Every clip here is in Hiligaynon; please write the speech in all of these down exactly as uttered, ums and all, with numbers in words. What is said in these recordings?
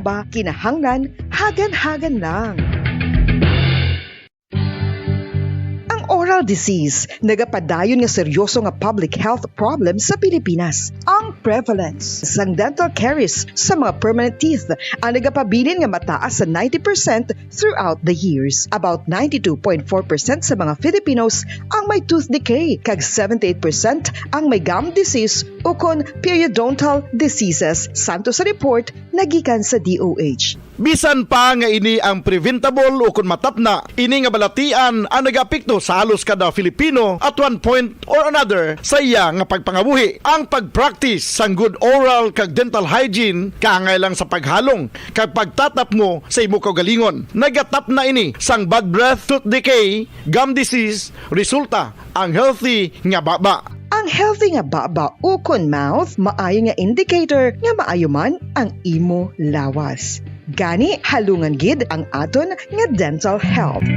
ba kinahanglan hagan-hagan lang. Ang oral disease nagapadayon nga seryoso nga public health problem sa Pilipinas. Ang prevalence sang dental caries sa mga permanent teeth ang nagapabilin nga mataas sa ninety percent throughout the years. About ninety-two point four percent sa mga Filipinos ang may tooth decay, kag seventy-eight percent ang may gum disease ukon periodontal diseases, santo sa report nagikan sa D O H. Bisan pa nga ini ang preventable ukon matapna, ini nga balatian ang nagaapekto sa halos kada Filipino at one point or another sa iya nga pagpangabuhi. Ang pag-practice sang good oral kag dental hygiene kaangay lang sa paghalong kag pagtatapngo sa imo kaugalingon. Nagatapna ini sang bad breath, tooth decay, gum disease, resulta ang healthy nga baba. Ang healthy nga baba ukon mouth maayo nga indicator nga maayo man ang imo lawas. Gani, halungan gid ang aton nga dental health.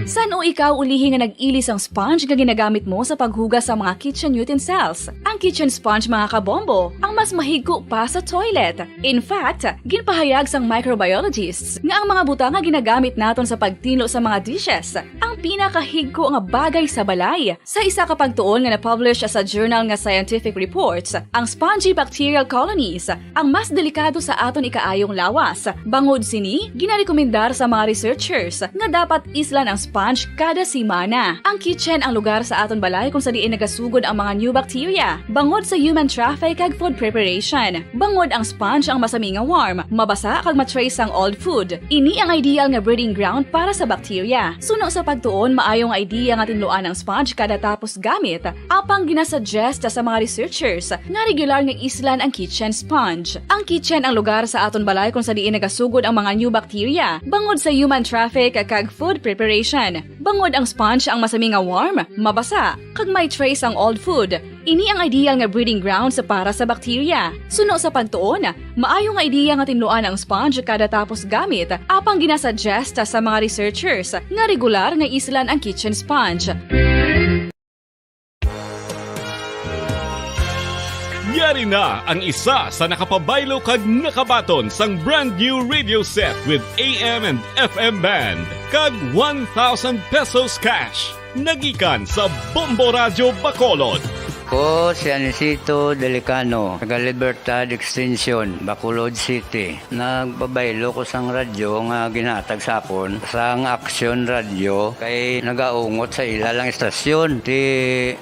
San-o ikaw ulihi nga nag-ili sang sponge nga ginagamit mo sa paghugas sa mga kitchen utensils? Ang kitchen sponge, mga kabombo, ang mas mahigko pa sa toilet. In fact, ginpahayag sang microbiologists nga ang mga butang nga ginagamit naton sa pagtinlo sa mga dishes ang pinakahigko nga bagay sa balay. Sa isa ka pagtuon nga na-publish sa journal nga Scientific Reports, ang spongy bacterial colonies ang mas delikado sa aton ikaayong lawas. Bangod sini, ginarekomendar sa mga researchers nga dapat islan ang sponge kada semana. Ang kitchen ang lugar sa aton balay kung sa diin nagasugod ang mga new bacteria, bangod sa human traffic kag food preparation. Bangod ang sponge ang masami nga warm, mabasa kag ma-trace ang old food. Ini ang ideal nga breeding ground para sa bacteria. Suno sa pagtuon, maayo nga idea nga tinluan ang sponge kada tapos gamit, apang ginasuggest sa mga researchers nga regular nga islan ang kitchen sponge. Ang kitchen ang lugar sa aton balay kung sa diin nagasugod ang mga new bacteria, bangod sa human traffic kag food preparation. Bangod ang sponge ang masami nga warm, mabasa, kag may trace ang old food, ini ang ideal nga breeding grounds para sa bacteria. Suno sa pagtuon, maayo nga idea nga tinluan ang sponge kada tapos gamit, apang ginasuggest sa mga researchers nga regular nga islan ang kitchen sponge. Yari na ang isa sa nakapabaylo kag nakabaton sang brand new radio set with A M and F M band kag one thousand pesos cash. Nagikan sa Bombo Radyo Bacolod. Ko si Anisito Delicano, taga Libertad Extension, Bacolod City. Nagpabaylo ko sang radyo nga ginhatag sa akon sang Action Radio kay nagaungot sa ila lang istasyon. Ti,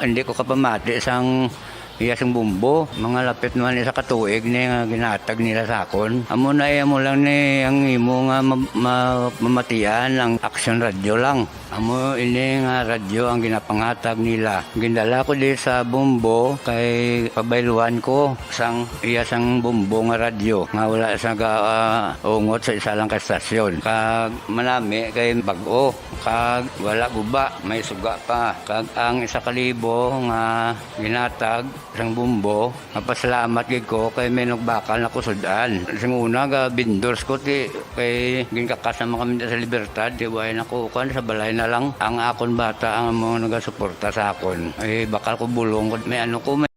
hindi ko kapamati sang iya sang bombo. Mga lapit naman isa ka tuig ni nga ginhatag nila sa akon. Amo na, eh, amo lang ni ang imo nga ma-, ma-, mamatian ang Action Radio lang. Amo ini nga radyo ang ginapangatag nila. Gindala ko di sa bombo kay pabayluan ko sang iya sang bombo nga radyo nga wala sa ga-, ah, ungot sa isa lang ka estasyon. Kag manami kay bag-o, kag wala guba, may suga pa. Kag ang isa ka libo nga ginatag sang bombo, mapasalamat gid ko kay may nagbakal na ko sud-an. Sing una, ga vendors ko, ti, kay ginkakas naman kami sa Libertad, ti, way na ko, kuan, sa balay na lang. Ang akon bata ang mga nagasuporta sa akon. Ay, bakal ko bulong ko. May ano ko, may,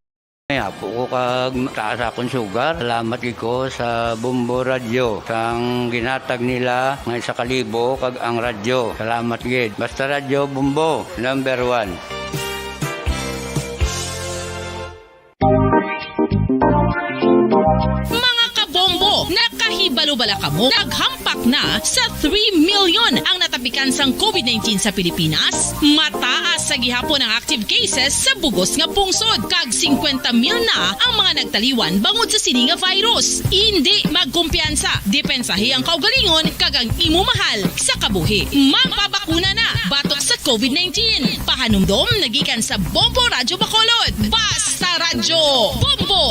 may apo ko kag taas akon sugar. Salamat gid ko sa Bombo Radyo, sang ginatag nila nga isa ka libo kag ang radyo. Salamat gid. Basta Radyo Bombo, number one. Mga kabombo, nakahibalo bala kamo? Naghampak na sa three million ang natapikan sang COVID nineteen sa Pilipinas. Mataas sa gihapon ang active cases sa bugos nga pungsod, kag singkwenta mil na ang mga nagtaliwan bangod sa sini nga virus. Indi magkumpiyansa, depensahi ang kaugalingon kag ang imo mahal sa kabuhi. Magpabakuna na batok sa COVID nineteen. Pahanumdom nagikan sa Bombo Radyo Bacolod. Basta Radyo Bombo!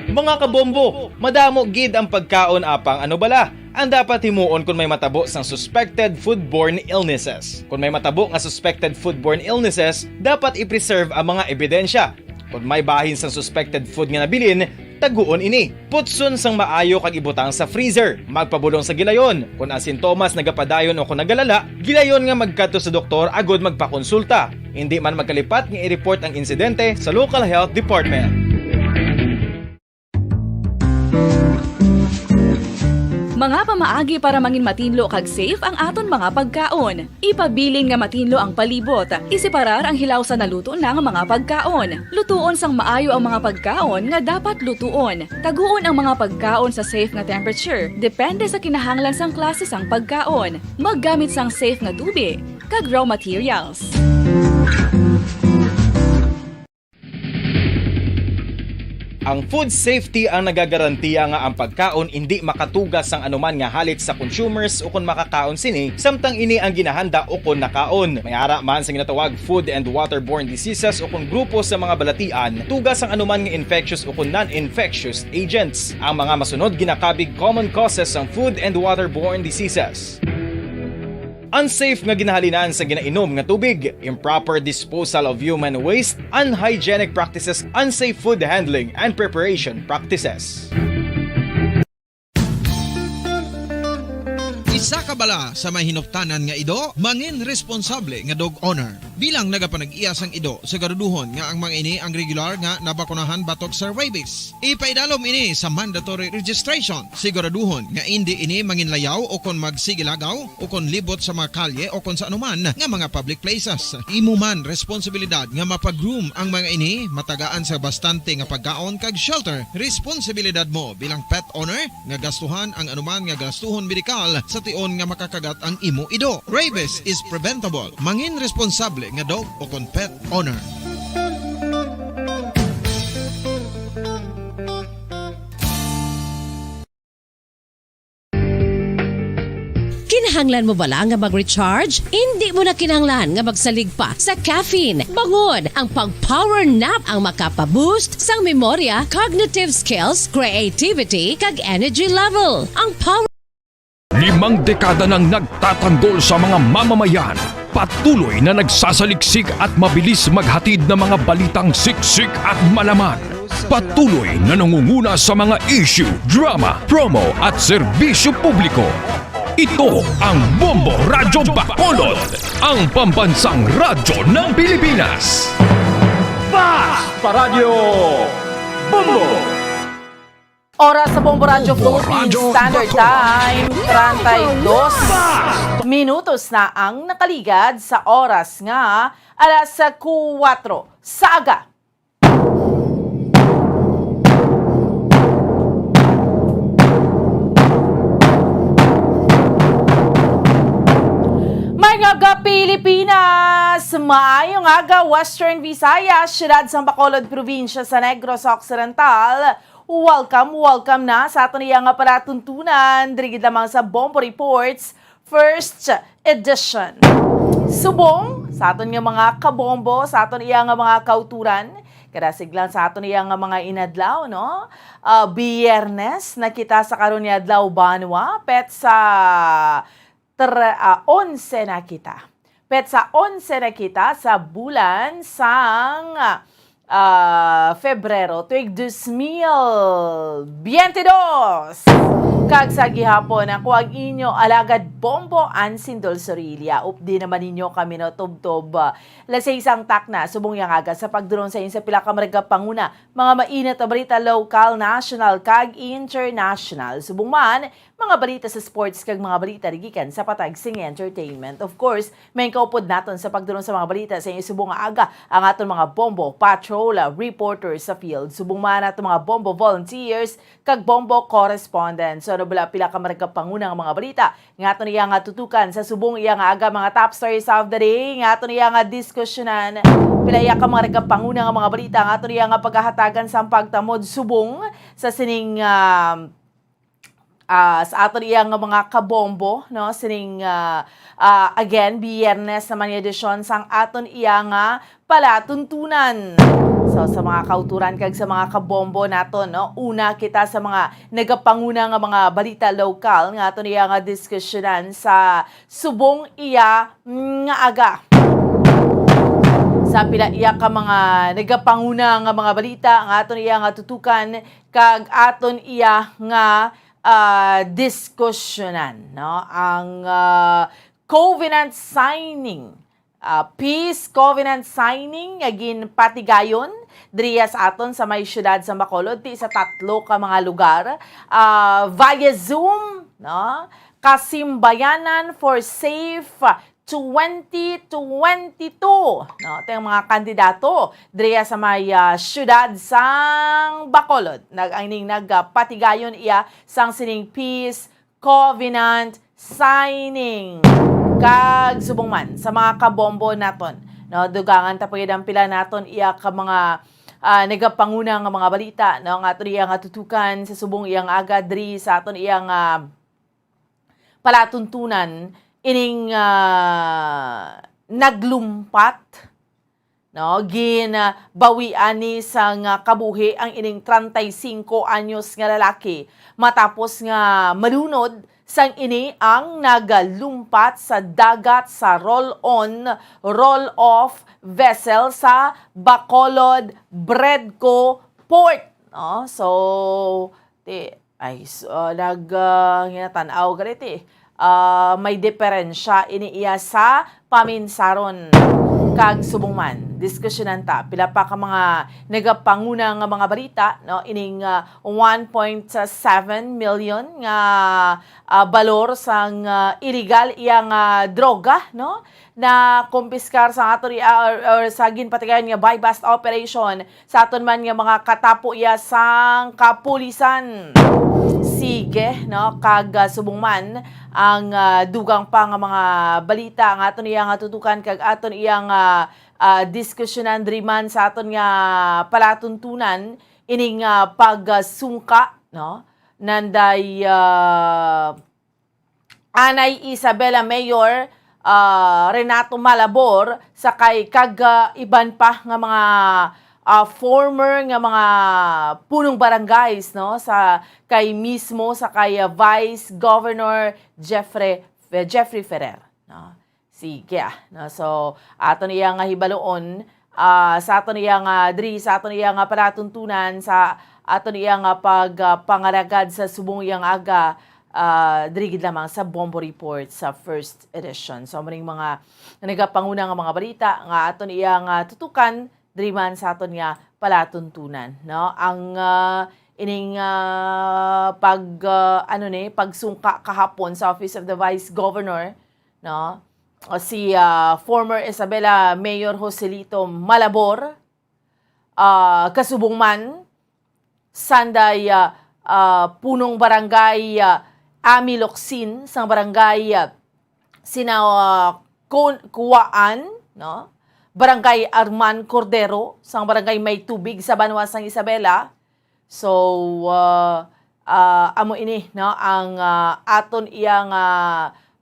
Mga kabombo, madamo gid ang pagkaon apang ano bala ang dapat himuon kon may matabo sang suspected foodborne illnesses. Kon may matabo nga suspected foodborne illnesses, dapat i-preserve ang mga ebidensya. Kon may bahin sang suspected food nga nabilin, taguon ini. Putson sang maayo kag ibutang sa freezer. Magpabulong sa gilayon. Kon ang sintomas nagapadayon o kon nagalala, gilayon nga magkadto sa doktor agod magpakonsulta. Indi man magkalipat nga i-report ang insidente sa local health department. Mga pamaagi para mangin matinlo kag safe ang aton mga pagkaon. Ipabilin nga matinlo ang palibot. Iseparar ang hilaw sa naluto na nga mga pagkaon. Lutuon sang maayo ang mga pagkaon nga dapat lutuon. Taguon ang mga pagkaon sa safe nga temperature, depende sa kinahanglan sang klase sang pagkaon. Maggamit sang safe nga tubi kag raw materials. Ang food safety ang nagagarantiya nga ang pagkaon indi makatuga sang anuman nga halit sa consumers ukon makakaon sini, samtang ini ang ginahanda ukon nakaon. May ara man sa ginatawag food and waterborne diseases ukon grupo sa mga balatian, tuga sang anuman nga infectious ukon non-infectious agents. Ang mga masunod ginakabig common causes sang food and waterborne diseases. Unsafe nga ginahalinan sa ginainom nga tubig, improper disposal of human waste, unhygienic practices, unsafe food handling and preparation practices. Isa ka bala sa may hinuptanan nga ido, mangin responsable nga dog owner. Bilang nagapanag-iya sang ido, siguraduhon nga ang mga ini ang regular nga nabakunahan batok sa rabies. Ipaidalom ini sa mandatory registration. Siguraduhon nga indi ini manginlayaw o kon magsigilagaw o kon libot sa mga kalye o kon sa anuman nga mga public places. Imo man responsibilidad nga mapa-groom ang mga ini, matagaan sa bastante nga pagkaon kag shelter. Responsibilidad mo bilang pet owner nga gastuhan ang anuman nga gastuhon medikal sa tion nga makakagat ang imo ido. Rabies is preventable. Mangin responsable nga dog o kon pet owner. Kinahanglan mo bala nga mag-recharge? Indi mo na kinahanglan nga magsalig pa sa caffeine. Bangon, ang pag-power nap ang makapa-boost sang memorya, cognitive skills, creativity, kag energy level. Ang power Limang dekada nang nagtatanggol sa mga mamamayan. Patuloy na nagsasaliksik at mabilis maghatid ng mga balitang siksik at malaman. Patuloy na nangunguna sa mga issue, drama, promo at serbisyo publiko. Ito ang Bombo Radyo Bacolod, ang pambansang radyo ng Pilipinas. Fast Paradyo Bombo! Oras sa Bombo Radyo Philippines Standard Time, treinta y dos minutos na ang nakaligad sa oras nga alas kuwatro sa aga. Mga ga-Pilipinas, maayong aga, Western Visayas, siyudad sang Bacolod, probinsya sa Negros Occidental. Welcome, welcome na sa aton iya nga palatuntunan, diri gid lamang sa Bombo Reports, first edition. Subong sa aton nga mga kabombo, sa aton iya nga mga kauturan, kadasig lang sa aton iya nga mga inadlaw, no? Ah, Biyernes na kita sa karon nga adlaw, banwa, petsa tre-, ah, onse na kita. Petsa onse na kita sa bulan sang, ah, Febrero, tuig dos mil biyente dos. Kag sa gihapon, ako ang inyo alagad Bombo Ansin Dulzorilla. Updi naman ninyo kami, no, tubtob, ah, alas seis ang takna, subong yang aga sa pagdulong sa inyo sa pila ka mga panguna, mga mainit na balita lokal, national, kag international. Subong man, mga balita sa sports kag mga balita gikan sa patag sing entertainment. Of course, may kaupod naton sa pagdulong sa mga balita sa inyo subong nga aga ang aton mga Bombo Patrol, ah, reporters sa field. Subong man aton mga Bombo volunteers kag Bombo correspondents. So, ano bala pila ka mga panguna nga mga balita nga aton iya nga tutukan sa subong iya nga aga, mga top stories of the day nga aton iya nga diskusyonan. Pila iya ka mga panguna nga mga balita nga aton iya nga pagahatagan sa pagtamod subong sa sining, ah, ah, sa aton iya nga mga kabombo, no? Sining, ah, ah, again, Biyernes naman nga edisyon sang aton iya nga palatuntunan. So, sa mga kauturan kag sa mga kabombo naton, no? Una kita sa mga nagapanguna nga mga balita lokal nga aton iya nga diskusyonan sa subong iya nga aga. Sa pila iya ka mga nagapanguna nga mga balita nga aton iya nga tutukan, kag aton iya nga, ah, diskusyonan, no? Ang, ah, covenant signing ah, peace covenant signing nga ginpatigayon diriya sa aton sa may siyudad sa Bacolod, ti sa tatlo ka mga lugar, ah, via Zoom, no? Kasimbayanan for Safe twenty twenty-two, no? Ti ang mga kandidato diriya sa may, ah, siyudad sang Bacolod. Nag-, ang ning nagpatigayon iya sang sining peace covenant signing. Kag subong man sa mga kabombo naton, no, dugangan ta pa gid ang pila naton iya ka mga, ah, nagapanguna nga mga balita, no, nga aton iya nga tutukan sa subong iyang aga diri sa aton iyang, ah, palatuntunan ining, ah, naglumpat, no? Ginbawian ni sang kabuhi ang ining treinta y cinco anyos nga lalaki matapos nga malunod sang ini ang nagalumpat sa dagat sa roll-on, roll-off vessel sa Bacolod Bredco Port, no? So, ti-, ay, s-, ah, nag, ah, ginatan-aw gali ti, ah, may diferensya ini iya sa paminsaron. Kag subong man, diskusyonan ta, pila pa ka mga nagapanguna nga mga balita, no, ining, ah, one point seven million nga, ah, balor sang, ah, illegal iya nga droga, no, na kumpiskar sa ato ri-, ah, or, or sa ginpatigayon nga buy-bust operation sa aton man nga mga katapo iya sang kapulisan. Sige, no, kag, ah, subong man ang, ah, dugang pa nga mga balita nga aton iya nga tutukan kag aton iya nga, ah, diskusyonan diri man sa aton nga palatuntunan ining, ah, pagsungka, no, nanday, ah, anay Isabela Mayor, ah, Renato Malabor, sa kay kag, ah, iban pa nga mga, ah, former nga mga punong barangays, no, sa kay mismo sa kay, ah, Vice Governor Jeffrey, Jeffrey Ferrer, no. Sige, ah, no. So, aton iya nga hibaluon, ah, sa aton iya nga diri sa aton iya nga palatuntunan sa aton iya nga pag, ah, pangalagad sa subong iyang aga, ah, diri gid lamang sa Bombo Report sa first edition. So, amo ning mga nagapanguna nga mga balita nga aton iya nga tutukan diri man sa aton nga palatuntunan, no? Ang, ah, ining, ah, pag, ah, ano ni, pagsungka kahapon sa Office of the Vice Governor, no? O si, ah, former Isabela Mayor Joselito Malabor, ah, kasubong man sanday, ah, ah, punong barangay, ah, Ami Locsin sang barangay, ah, Sina-, ah, Kun-, Kuwaan, no? Barangay Arman Cordero sang barangay May Tubig sa banwa sang Isabela. So, ah, ah, amo ini, no, ang, ah, aton iya nga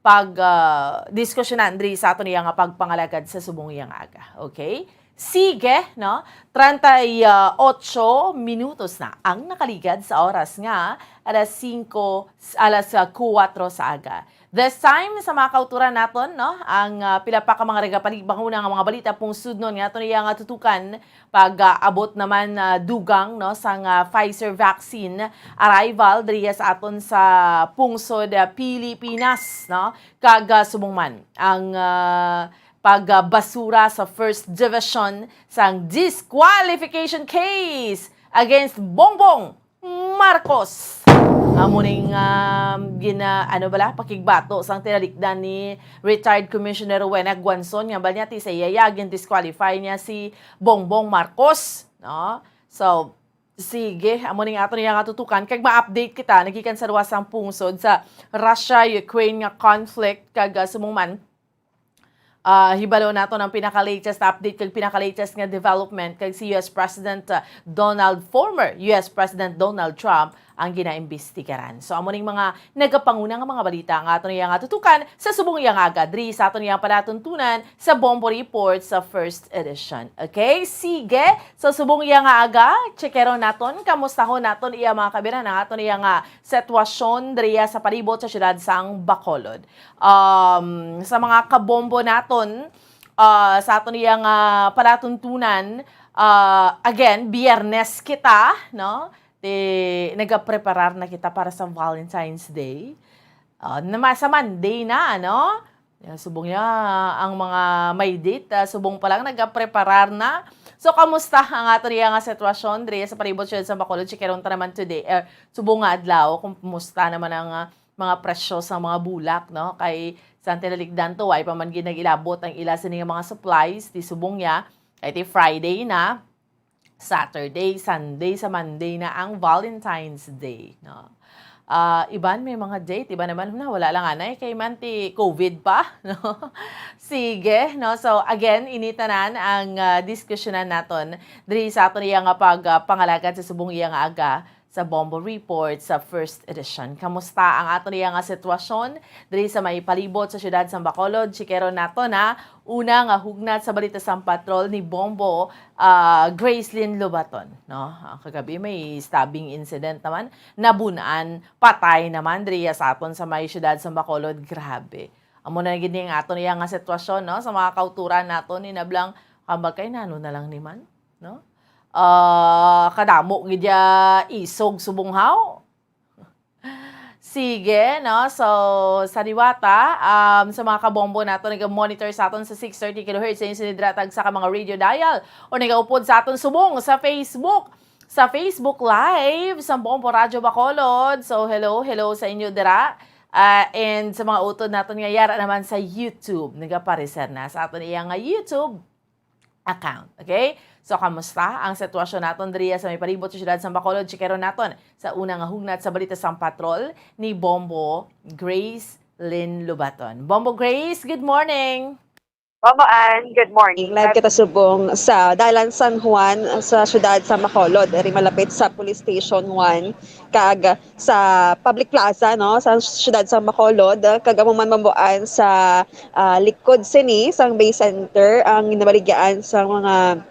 pag, ah, diskusyonan diri sa aton iya nga pagpangalagad sa subong iya nga aga. Okay? Sige, no? Treinta y ocho minutos na ang nakaligad sa oras nga alas singko, alas, ah, kuwatro sa aga. This time, sa mga kauturan naton, no, ang, ah, pila pa ka mga nagapalibanguna nga mga balita pungsodnon nga aton iya nga tutukan pag, ah, abot naman, ah, dugang, no, sang, ah, Pfizer vaccine arrival diriya sa aton sa pungsod, ah, Pilipinas, no, kag, ah, subong man ang, ah, pagbasura sa First Division sang disqualification case against Bongbong Marcos. Amo ning, um, gina-, ano bala, pakigbato sang tinalikdan ni retired Commissioner Rowena Guanzon nga bala niya ti sa iya ya gin-disqualify niya si Bongbong Marcos, no? So, sige, amo ning aton iya nga tutukan kag ma-update kita nagikan sa luwas sang pungsod sa Russia-Ukraine nga conflict kag, ah, subong man, ah, hibalo naton ang pinaka-latest update kag pinaka-latest nga development kag si U S President, ah, Donald, former U S President Donald Trump ang ginaimbestigaran. So, amo ning mga nagapanguna nga mga balita nga aton iya nga tutukan sa subong iya nga aga diri sa aton iya palatuntunan sa Bombo Report sa first edition. Okay? Sige. So, subong iya nga aga, checkeron naton, kamustahon naton iya mga kabiran ang aton iya nga sitwasyon diriya sa palibot sa siyudad sang Bacolod. Um, sa mga kabombo naton, ah, sa aton iya nga palatuntunan, ah, again, Biyernes kita, no? Ti, nagapreparar na kita para sa Valentine's Day. Ah, nama-, sa Monday na, no? Yeah, subong niya, ang mga may date, ah, subong pa lang nagapreparar na. So, kamusta ang ato niya nga sitwasyon diri sa palibot siyudad sa Bacolod? Chikaron ta naman today, eh, subong nga adlaw, kung kumusta naman ang, ah, mga presyo sa mga bulak, no? Kay sa tinalikdan to, ay pa man gid nag-ilabot ang ila sini nga mga supplies, di subong niya, kay ti Friday na, Saturday, Sunday, sa Monday na ang Valentine's Day, no? Ah, iban may mga date, iba naman, na wala lang anay, kay man ti COVID pa, no? Sige, no? So, again, ini tanan ang, ah, diskusyonan naton diri sa aton iya nga pag, ah, pangalagad sa subong iya nga aga sa Bombo Report sa first edition. Kamusta ang aton iya nga sitwasyon diri sa may palibot sa siyudad sa Bacolod? Chikeron nato na una nga hugnat sa balita sang patrol ni Bombo, ah, Gracelyn Lobaton, no? Ah, kagabi may stabbing incident naman, nabun-an, patay naman diriya sa aton sa may siyudad sa Bacolod. Grabe. Amo na gid ni ang aton iya nga sitwasyon, no? Sa mga kauturan naton, inablang, kabag kay nano na lang ni man, no? Ah, kadamo gid ya isog subong haw. Sige, no? So, sa diwata, um, sa mga kabombo nato, naga-monitor sa aton sa six thirty kilohertz, sa inyo sinidratag sa ka mga radio dial, o nagaupod sa aton subong sa Facebook, sa Facebook Live, sa Bombo Radyo Bacolod. So, hello, hello sa inyo dira. Ah, and sa mga utod naton nga yara naman sa YouTube, nagapareser na sa aton iya nga YouTube account. Okay? So, kamusta ang sitwasyon naton diriya sa may palibot sa siyudad sa Bacolod? Chikeron naton sa una nga hugnat sa balita sang patrol ni Bombo Grace Lynn Lubaton. Bombo Grace, good morning! Bombo Ann, good morning. Live kita subong sa Dalan San Juan sa siyudad sa Bacolod, diri malapit sa Police Station one, kag sa public plaza, no, sa siyudad sa Bacolod, kag amo man, Bombo Ann, sa, ah, likod sini sang Bay Center ang ginabaligyaan sa mga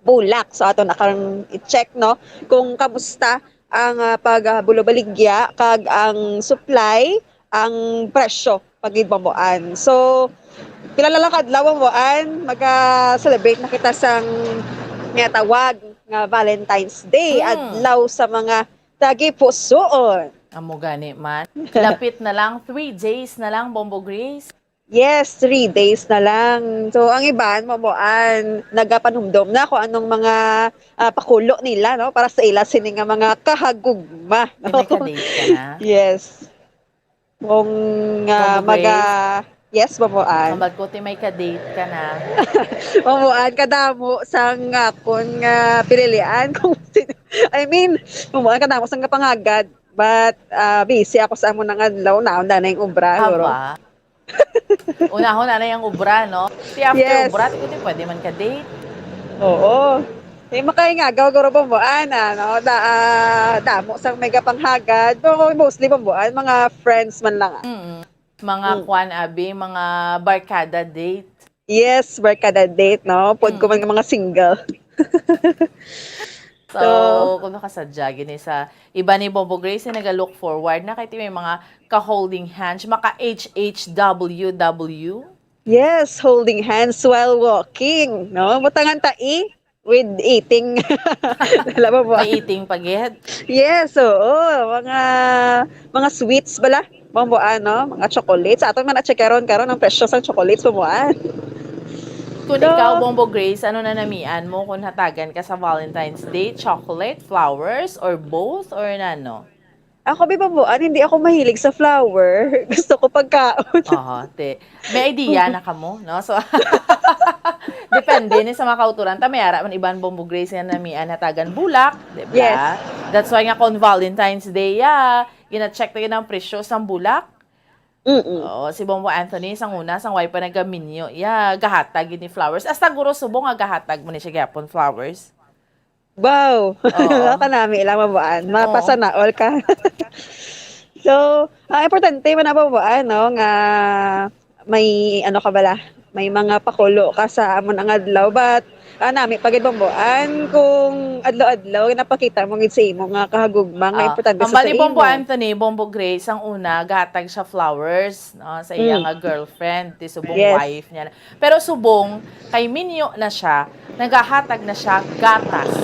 bulak. So, ato na kang i-check, no, kung kamusta ang, ah, pagbulobaligya kag ang supply, ang presyo pa gid, Bombo Ann. So, pila na lang ka adlaw, Bombo Ann, maga-celebrate na kita sang ginatawag nga Valentine's Day, Mm. adlaw sa mga tagipusoon. Amo gani man. Lapit na lang, three days na lang, Bombo Grace. Yes, three days na lang. So, ang iban, Bombo Ann, nagapanumdom na kung anong mga, ah, pakulo nila, no, para sa ila sini nga mga kahagugma, May no? Ka-date ka na? Yes. Kung, ah, Bombo maga-, Grace? Yes, Bombo Ann. Kabag ko, ti may ka-date ka na. Bombo Ann, kadamo sang akon nga pinilian kung sino, I mean, Bombo Ann, kadamo sang kapangagad. But, ah, busy ako sa amo nang adlaw, naon na yung obra, siguro. Aba. Unahon na yung obra, no? Ti after Yes. obra, ti, ti pwede man ka-date. Oo. Ti makaingagaw, guro, Bombo Ann, ano? Da-, ah, damo sang mega panghagad. Pero mostly, Bombo Ann, mga friends man lang, ah. Mm. Mga Mm. kwan, abi, mga barkada date. Yes, barkada date, no? Pwede ko Mm. man nga mga single. So, So, kung nakasadya, gini sa iba ni Bombo Grace, na naga-look forward na kay ti may mga ka-holding hands, maka-H H W W. Yes, holding hands while walking, no? Butangan ta i with eating. Alam mo ba? May eating pa gid? Yes, oo. Mga, mga sweets bala. Bombo Ann, no? Mga chocolates. Sa aton man na chikaron karon ang presyo sa chocolates, Bombo Ann. Kung So, ikaw, Bombo Grace, ano na namian mo kung hatagan ka sa Valentine's Day? Chocolate, flowers, or both, or nano? Ako, bi, Bombo Ann, hindi ako mahilig sa flower. Gusto ko pagkaon. Aha, te. May idea na kamo, no? So, depende ni sa mga kauturan. Ta, may ara man iban, Bombo Grace, nga namian hatagan bulak, di ba? Yes. That's why nga kung Valentine's Day, ya, gina-check na gid ang presyo sang bulak. Mm-mm. Oo, si Bombo Anthony, sang una, sang way pa nagaminyo, ya, gahatag gid ni flowers. Hasta guro subong nga gahatag mo ni siya gyapon flowers. Wow! Oo. Kanami lang, Bombo Ann. Oo. Mapasana all ka. So, ang importante man na, Bombo Ann, no, nga may, ano ka bala, may mga pakulo ka sa amon ang adlaw, but, ah, nami pa gid, Bombo Ann, kung adlaw-adlaw, napakita mo gid sa imo nga kahagugma, nga Ah, importante sa, hambal sa ni Bombo imo. Anthony, Bombo Grace, ang una, gahatag siya flowers, no, sa iya Mm. nga girlfriend, ti subong Yes. wife niya. Pero subong, kay minyo na siya, nagahatag na siya gatas.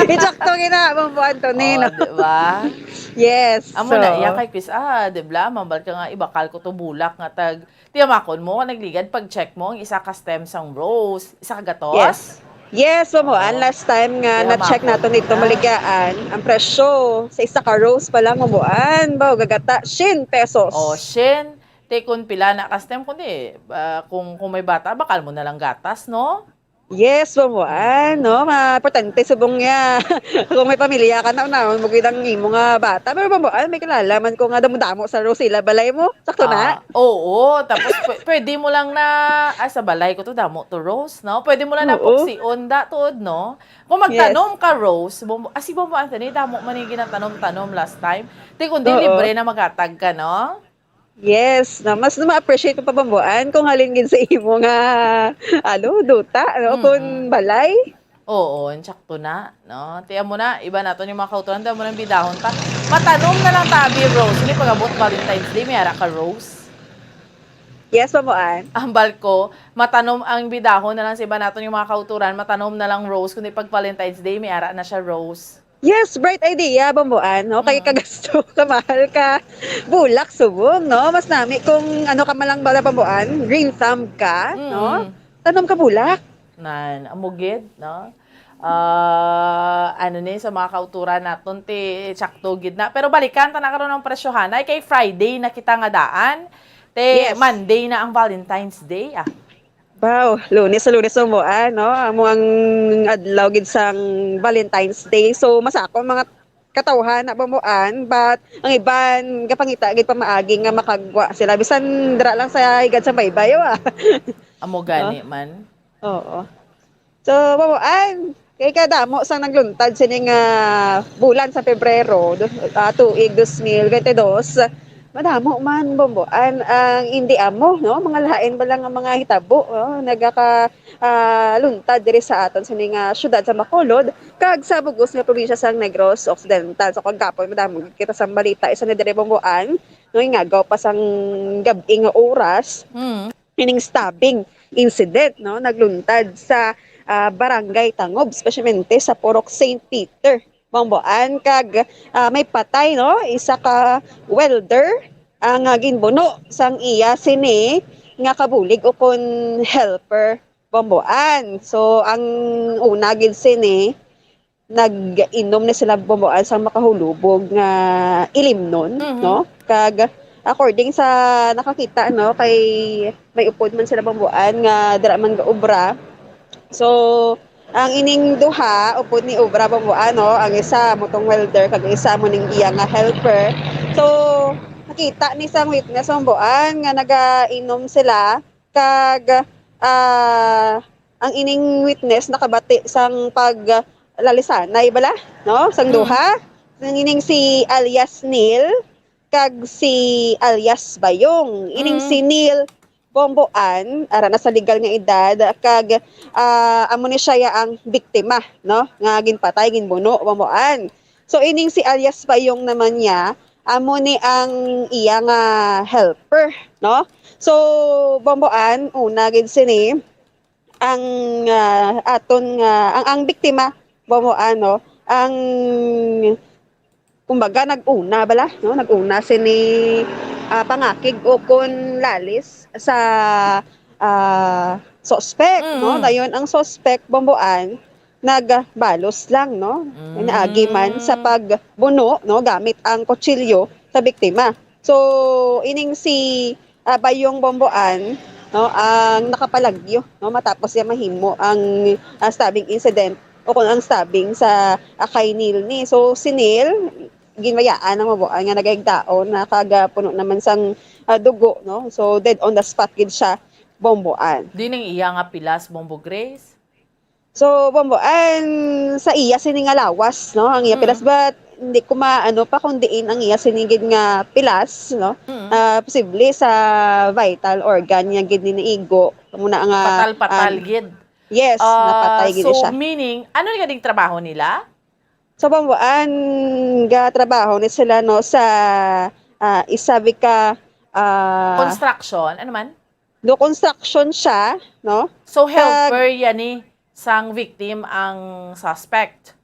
Insakto gina, Bombo Anthony, Oh, no? di ba? Yes, Amo na, iya so, kay Chris, ah, di bla, mambal ka nga, ibakal ko to bulak nga tag, tiyamakon mo, nagligad, pag-check mo, ang isa ka stem sang rose, isa ka gatos? yes. Yes, Bambuan, Oo. last time nga na-check Tiyamakon nato ko nito na. Maligayaan, ang presyo sa isa ka rose pa lang, Bambuan, baw, gagata, shin pesos. O, shin. Te, kung pila na ka stem, kundi, ah, kung, kung may bata, bakal mo na lang gatas, no? Yes, Bambuan, no? Ma importante subong niya. Kung may pamilya ka na, unahon mo gid ang imo nga bata. Pero Bambuan, may kilala man ko nga damo-damo sa Rosila, balay mo. Sakto na? Ah, oo, tapos pwe- pwede mo lang na, ah, sa balay ko to, damo to rose, no? Pwede mo lang na Oo. puksiun da tuod, no? Kung Yes. magtanom ka rose, Bambu, ah, si Bambuan, tani, damo man yung ginatanom-tanom last time. Te, kundi Oo. Libre na maghatag ka, no? Yes, na mas ma-appreciate mo pa, Bambuan, kung halin gid sa imo nga, ano, duta, no? Mm. Kung balay. Oo, insakto na, no? Tiyan mo na, iba naton yung mga kauturan, dahil mo nang bidahon pa. Matanom na lang tabi, Rose. Hindi pag-abot Valentine's Day, may ara ka, Rose. Yes, Bambuan. Ambal ko, matanom ang bidahon na lang sa iba naton yung mga kauturan, matanom na lang, Rose, kundi pag Valentine's Day, may ara na siya, Rose. Yes, bright idea, Bambuan, no? Kay Mm. kagasto, kamahal ka. Bulak, subong, no? Mas nami kung ano ka man lang bala, Bambuan, green thumb ka, no? Mm. Tanom ka bulak. Nan, amo gid, no? Ah, ano ni, sa mga kauturan naton, ti, sakto gid na. Pero balikan ta na karon ang presyohanay, kay Friday na kita nga daan. Te, Yes. Monday na ang Valentine's Day, ah. Wow, Lunes sa Lunes, Bambuan, no? Amo ang adlaw gid sang Valentine's Day. So, masako ang mga katawhan na, Bambuan, but ang iban gapangita gid pamaagi nga makagwa sila bisan dira lang sa higad sa baybay, wa. Amo gani man. Oo. So, Bambuan, kay kadamo sang nagluntad sini nga bulan sa Pebrero, do, ah, tuig dos mil bente dos, madamo man, Bambuan, ang indi amo, no? Mga lain ba lang ang mga hitabo, no? Nagaka, ah, luntad diri sa aton sini nga syudad sa Bacolod kag sa bug-os nga probinsya sang Negros Occidental. So, kagapon, madamo kita sang balita. Isa na diri, Bambuan, no? Ingagaw pa sang gab-i nga oras, Hmm. ining stabbing incident, no, nagluntad sa, ah, Barangay Tangob, especialmente sa Purok Saint Peter, Bambuan, kag, ah, may patay, no, isa ka welder ang, ah, ginbuno sang iya sini nga kabulig ukon helper, Bambuan. So, ang una gid sini, nag-inom ni sila, Bambuan, sang makahulubog nga ilimnon, Mhm. no? Kag according sa nakakita, no, kay may upod man sila, Bambuan, nga dira man gaobra. So, ang ining duha, upod ni obra, Bambuan, no? Ang isa mo tong welder, kag ang isa mo ning iya nga helper. So, nakita ni sang witness, Bambuan, nga nagainom sila, kag, ah, ang ining witness nakabati sang paglalisanay bala, no? Sang Mm. Duha. Sang ining si alias Neil kag si alias Bayong. Ining Mm. si Neil, Bambuan, ara na sa legal nga edad, kag, ah, amo ni siya ya ang biktima, no? Nga ginpatay, ginbuno, Bambuan. So, ining si alias Bayong naman niya, amo ni ang iya nga helper, no? So, Bambuan, una gid sini, ang, ah, aton nga, ang, ang biktima, Bambuan, no? Ang, kumbaga, nag-una bala, no? Nag-una sini, ah, pangakig o kon lalis sa, ah, suspect, no? Mm. Dayon, ang suspect, Bambuan, nagbalos lang, no? Mm. Naagi man sa pagbuno, no, gamit ang kutsilyo sa biktima. So, ining si, ah, Bayong, Bambuan, no, ang nakapalagyo, no, matapos niya mahimo ang, ah, stabbing incident o kung ang stabbing sa, ah, kay Neil ni. So, si Neil, ginbayaan ang, Bambuan, nga nagahigdaon na kag, ah, puno naman sang, ah, dugo, no? So, dead on the spot gid siya, Bambuan. Di ning iya nga pilas, Bombo Grace? So, Bambuan, sa iya sini nga lawas, no? Ang iya Mm. pilas, but hindi ko maano pa kung diin ang iya sini gid nga pilas, no? Mm. Ah, posible sa vital organ niya gid ni naigo. Muna nga, Patal-patal ah, gid. Yes, Ah, napatay gid so, siya. Meaning, ano ni ganing trabaho nila? So, Bambuan, ga trabaho ni sila, no, sa, ah, isabi ka, ah, Construction? Ano man? No, construction siya, no? So, Kag- helper yan ni sang victim ang suspect?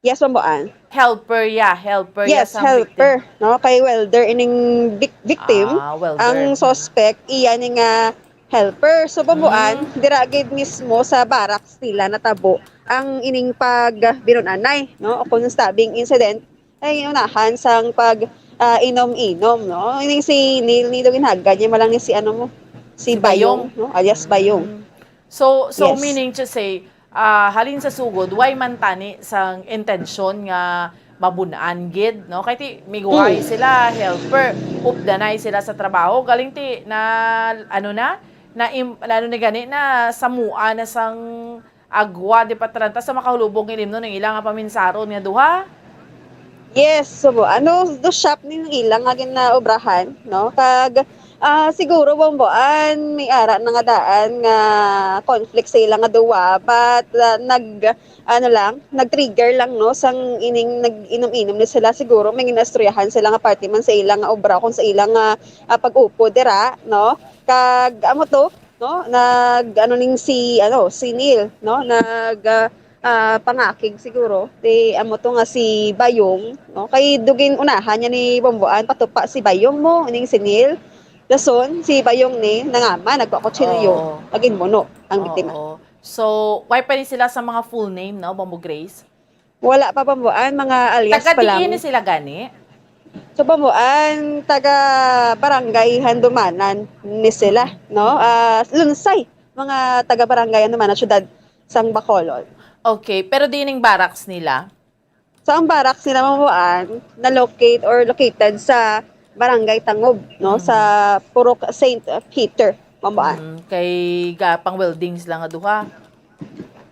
Yes, Bambuan. Helper ya, helper ya Yes, sang helper, victim. No? Kay welder ining vic- victim. Ah, welder. Ang suspect, iya ni nga helper. So, Bambuan, Mm. dira gid mismo sa barracks nila natabo ang ining pagbinunan-anay, no? O kung stabbing incident, ay unahan sang pag ah, inom-inom, no? Ining si Neil, ni daw ginhagad niya, malang ni si ano mo, si Si Bayong. Bayong, no? Alias Bayong. Mm. So, so Yes. meaning to say, ah, halin sa sugod, way man tani sang intensyon nga mabun-an gid, no? Kay ti miguhay Mm. sila, helper, updanay sila sa trabaho. Galing ti na, ano na, na, im, na ano ni gani, na samua na sang agwa di patranta sa makahulubog nga ilimnon ang ila nga paminsaron nga duha. Yes, so ano, do shop ni ila nga ginaobrahan, no? Kag ah, siguro, Bambuan, may ara na nga daan nga conflict sa ila nga duwa, but ah, nag ano lang, nag-trigger lang, no, sang ining nag-inom-inom ni sila. Siguro may ginaistoryahan sila nga parte man sa ila nga obra kung sa ila nga ah, pag-upod dira, no? Kag amo to, no? Nag ano ning si ano, si Neil, no? Nag ah, ah, pangakig siguro. Di amo to nga si Bayong, no? Kay dugin unahan niya ni Bambuan, patupa si Bayong mo, ning si Neil. Dason, si Bayong ni nangama, nagpakutsilyo, Oo. Pag ginmuno ang biktima. Oo. So, why pa ni sila sa mga full name, no, Bombo Grace? Wala pa, Bambuan, mga alias Taga pa lang. Diin ni sila gani? So, Bambuan, taga Barangay Handumanan ni sila, no? Ah, Lunsay, mga taga Barangay Handumanan, syudad sang Bacolod. Okay, pero diin ning barracks nila? So, ang barracks nila, Bambuan, na-locate or located sa Barangay Tangob, no? Sa Purok Saint Peter, Bambuan. Mm, kay ga pang welding sila nga duha.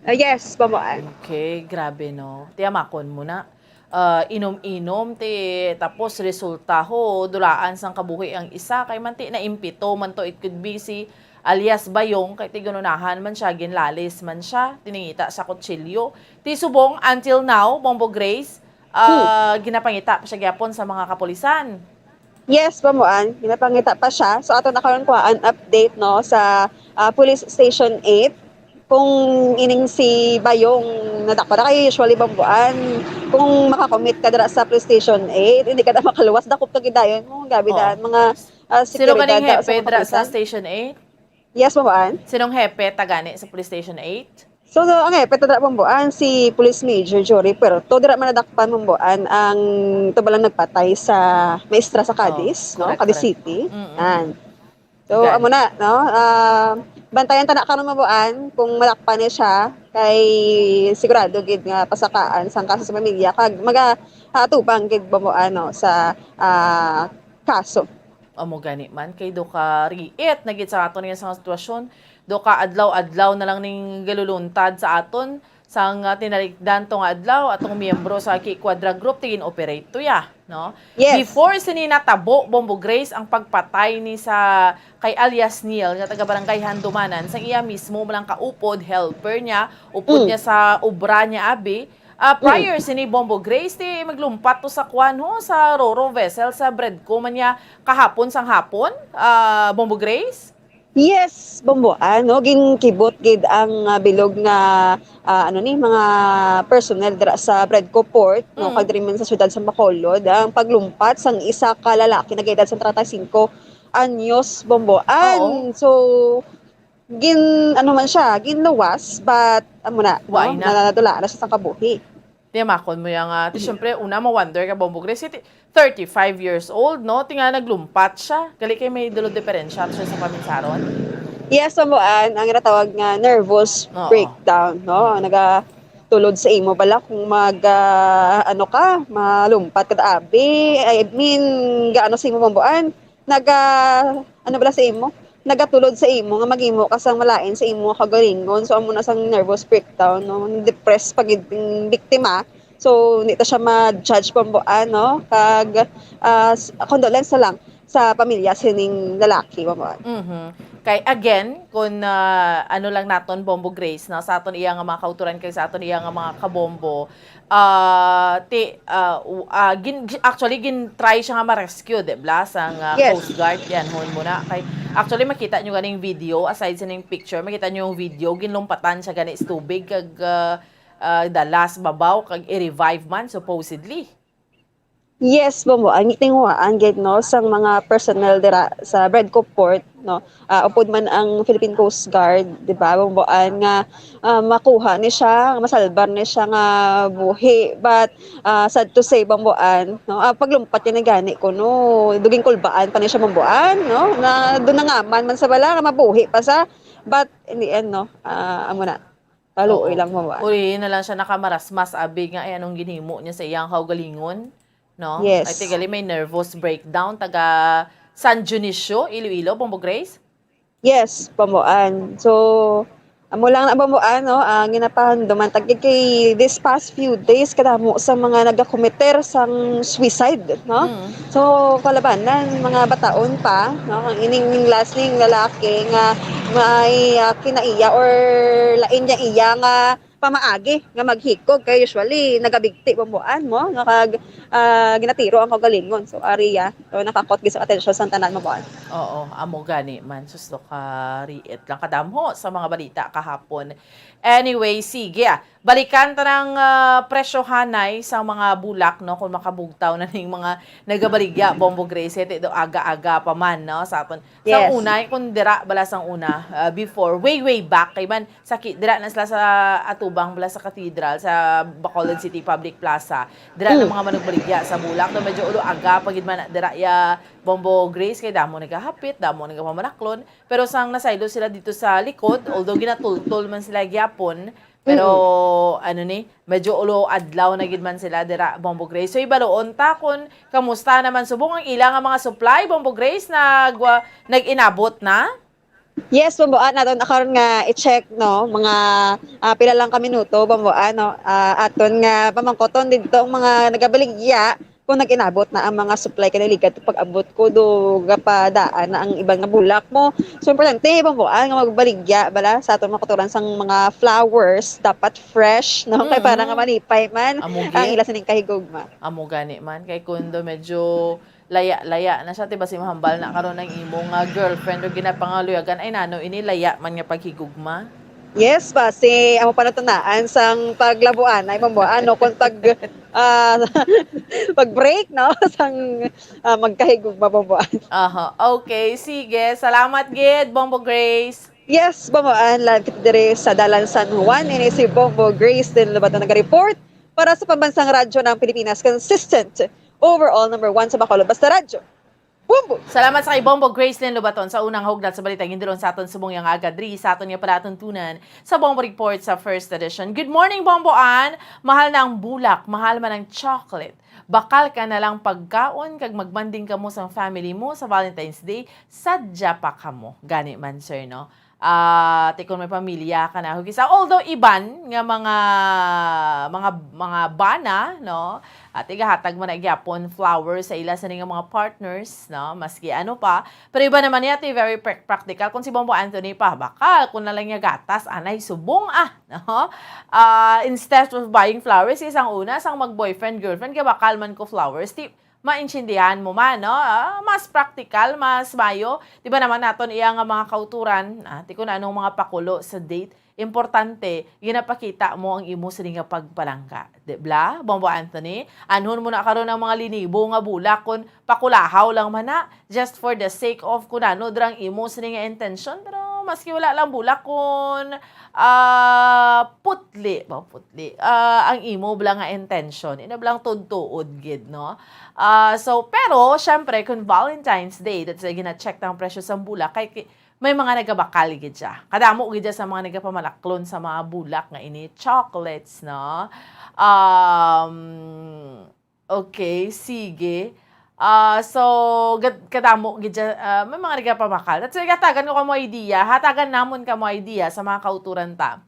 Ah, yes, Bambuan. Okay, grabe, no? Tiyamakon mo na. Ah, inom-inom, ti, tapos resulta ho, dulaan sang kabuhi ang isa. Kay man ti, naimpito man to, it could be si alias Bayong, kay ti ginunahan man siya, ginlalis man siya, tiningita sa kutsilyo. Ti subong, until now, Bombo Grace, ah, ginapangita pa siya gyapon sa mga kapulisan. Yes, Bambuan, ginapangita pa siya. So, ato na karon kuhaan update, no, sa ah, Police Station eight. Kung ining si Bayong nadakpa na, kay usually, Bambuan, kung makakommit ka dira sa Police Station eight, hindi ka na makaluwas, dakop ka gidayon mo, grabe Oo. daan mga ah, Sino seguridad ganing da- hepe mga dira sa kapulisan. Station eight? Yes, Bambuan. Sinong hepe ta gani sa Police Station eight? So, so ang hepe ta dira, Bambuan, si Police Major Jory Puerto, dira man nadakpan, Bambuan, ang tubalang nagpatay sa maestra sa Cadiz, Oh, no? correct, Cadiz correct. City. Mm-mm. Yan. So, Gani. Amo na, no? Ah, bantayan ta na karon, Bambuan, kung madakpan ni siya, kay sigurado gid nga pasakaan sang kaso sa pamilya, kag maga ah, atubang gid, Bambuan, no, sa ah, kaso. Amo gani man, kay do ka riit na gid sa aton nga isang sitwasyon, do ka adlaw-adlaw na lang ning galuluntad sa aton, sang ah, tinalikdan to nga adlaw, atong miyembro sa Ki Quadra Group, ti gin-operate to ya, no? Yes. Before sini natabo, Bombo Grace, ang pagpatay ni sa kay alias Neil nga taga Barangay Handumanan, sang iya mismo man lang kaupod, helper niya, upod Mm. niya sa obra niya, abi. Ah, prior sini, Bombo Grace, ti maglumpat to sa kwan ho, sa Roro vessel sa Bredco man niya kahapon sang hapon, ah, Bombo Grace? Yes, Bambuan, no? Ginkibot gid ang ah, bilog nga ah, ano ni, mga personnel dira sa Bredco Port, no? Mm. Kag diri man sa siyudad sa Bacolod, ang paglumpat sang isa ka lalaki nagaedad sa treinta y cinco anyos, Bambuan. Oo. So, gin ano man siya, ginluwas, but amo na, no? Wa na. Nadula na siya sa kabuhi. Tiyamakon mo yang, ah, ti, syempre, una, ma-wonder ka, Bombo Grace, ti, thirty-five years old, no? Ti nga naglumpat siya. Gali kay may dulod diferensya siya sa paminsaron. Yes, Bambuan, ang ginatawag nga nervous Oo. breakdown, no? Nagatulod sa imo bala kung mag ah, ano ka, malumpat ka, abi. I mean, gaano sa imo, Bambuan? Naga ano bala sa imo? Nagatulod sa imo nga maghimo ka sang malain sa imo nga kagalingon. So, amo na sang nervous breakdown, no? Depressed pa gid ang biktima. So, hindi ta siya ma-judge, Bambuan, no? Kag ah, s- condolence na lang sa pamilya sining lalaki, Bambuan. Mhm. Kay again, kung ah, ano lang naton, Bombo Grace, no, sa aton iya nga mga kautoran kag sa aton iya nga mga kabombo, ah, ti, ah, u- ah, gin, actually, gin-try siya nga ma-rescue, di ba, sang ah, Yes. Coast Guard, yan, hon mo na. Kay, actually, makita nyo ganing video, aside sa ning picture, makita nyo yung video, ginlumpatan siya gani sa tubig, kag ah, ah, dala sa babaw kag i-revive man, supposedly. Yes, Bombo, ang gitinguhaan gid, no, sang mga personnel dira sa Bredco Port, no. Ah, upod man ang Philippine Coast Guard, di ba, Bomboan, nga ah, makuha ni siya, masalbar ni siya nga buhi. But ah, sad to say, Bomboan, no, ah, paglumpat niya na gani ko, no, duging kulbaan pa ni siya, Bomboan, no, na doon nangaman man sa bala nga mabuhi pa sa, but in the end, no, ah, amo na, paluoy Oo. lang, Bomboan. Uli na lang siya nakamarasmas, abi nga, ay, anong ginhimo niya sa iyang kaugalingon, no? Yes. Ay, tigali, may nervous breakdown, taga San Dionisio, Iloilo, Bombo Grace? Yes, Bomboan. So, amo lang na, Bomboan, no, ang ginapahanduman tag kay this past few days, kadamo sa mga nagakomiter sang suicide, no? Mm. So, kalabanan, mga bataon pa, no, ang ining last ning lalaki nga may ah, kinaiya or lain niya iya nga pamaagi nga maghikog, kay usually nagabigti, Bomboan, mo, no, kag ah, ginatiro ang kaugalingon. So, ari ya, so, nakakot gid sa atensyon sang tanan, Bomboan. Oo, amo gani man. Susto ka, riit lang kadamho sa mga balita kahapon. Anyway, sige, ah. Balikan ta ng ah, presyohanay sa mga bulak, no, kung makabugtaw na ning mga nagabaligya, Bombo Grace, ti do aga-aga pa man, no, sa aton. Sa Yes. Una, kung dira bala sang una, ah, before, way, way back, kay man, sa ki-, dira na sila sa atubang bala sa cathedral, sa Bacolod City Public Plaza. Dira na Mm. mga manugbaligya sa bulak, no, medyo ulo aga pa gid man dira ya, Bombo Grace, kay damo nagahapit, damo nagapamanaklon. Pero sang nasaylo sila dito sa likod, although ginatultol man sila gyapon, pero ano ni, medyo ulo adlaw na gid man sila dira, Bombo Grace. So, ibaluon ta kung kamusta naman subong ang ila nga mga supply, Bombo Grace, nag, nag-inabot na? Yes, Bomboan, aton na karon nga i-check, no, mga ah, pila lang ka minuto, Bomboan, no, ah, aton nga pamangkoton didto ang mga nagabaligya kung nag-inabot na ang mga supply kanay ligat pag-abot ko do gapadaan na ang iban nga bulak mo. So importante, Bomboan, nga magbaligya bala sa aton mga kautoran sang mga flowers, dapat fresh, no, kay para nga Mm. malipay man Amo ang gid. Ila sining kahigugma. Amo gani man, kay kundo medyo laya-laya na siya, ti basi mahambal na karon ang imo nga girlfriend o ginapangaluyagan, ay nano ini laya man nga paghigugma. Yes, basi amo pa natunaan sang paglabuan ay, Bomboan, no, kung pag ah, pag-break, no, sang ah, magkahigugma, Bomboan. Aha, okay, sige. Salamat gid, Bombo Grace. Yes, Bomboan, live kita diri sa Dalan San Juan. Ini si Bombo Grace Lin Lobato nag-report para sa Pambansang Radyo ng Pilipinas, consistent overall number one sa Bacolod. Basta Radyo, Bombo! Salamat sa kay Bombo Grace Lin Lobaton sa unang hugnat sa balita gindulong sa aton subong yang agad diri sa aton nga palatuntunan sa Bombo Report sa First Edition. Good morning, Bombo Ann! Mahal na ang bulak, mahal man ang chocolate. Bakal ka na lang pagkaon kag magbanding kamo sang family mo sa Valentine's Day, sadya pa kamo. Gani man, sir, no? Ah, ti kon may pamilya ka na, kisa, although iban nga mga, mga, mga bana, no? At igahatag mo na gyapon flowers sa ila sa nga mga partners, no? Maski ano pa. Pero iba naman niya, ti very prac-, practical. Kung si Bombo Anthony pa, bakal, kung na lang niya gatas, anay subong, ah, no? Ah, instead of buying flowers, isang una, sang mag-boyfriend, girlfriend, kaya bakal man ko flowers, ti maintindihan mo man, no? Ah, mas practical, mas mayo. Di ba naman naton iya nga mga kauturan, ah, ti kung anong mga pakulo sa date, importante, ginapakita mo ang imo sini nga pagpalangga. Di bla? Bombo Anthony, anhon mo na karon ang mga linibo nga bulak kung pakulahaw lang man na, just for the sake of kung ano drang imo sini nga intention, pero maski wala lang bulak kung ah, putli, ba, putli, ah, ang imo bala nga intention, ina bala ang tuod-tuod gid, no? Ah, so, pero, syempre, kung Valentine's Day, that's why gina-check ang presyo sa bulak, kay ki-, may mga nagabakal gid siya. Kadamo gid siya sa mga nagapamalaklon sa mga bulak nga ini, chocolates, no? Um, okay, sige. Ah, so, gad-, kadamo gid siya, ah, may mga nagapabakal. That's why, hatagan ko kamo idea, hatagan namon kamo idea sa mga kauturan ta.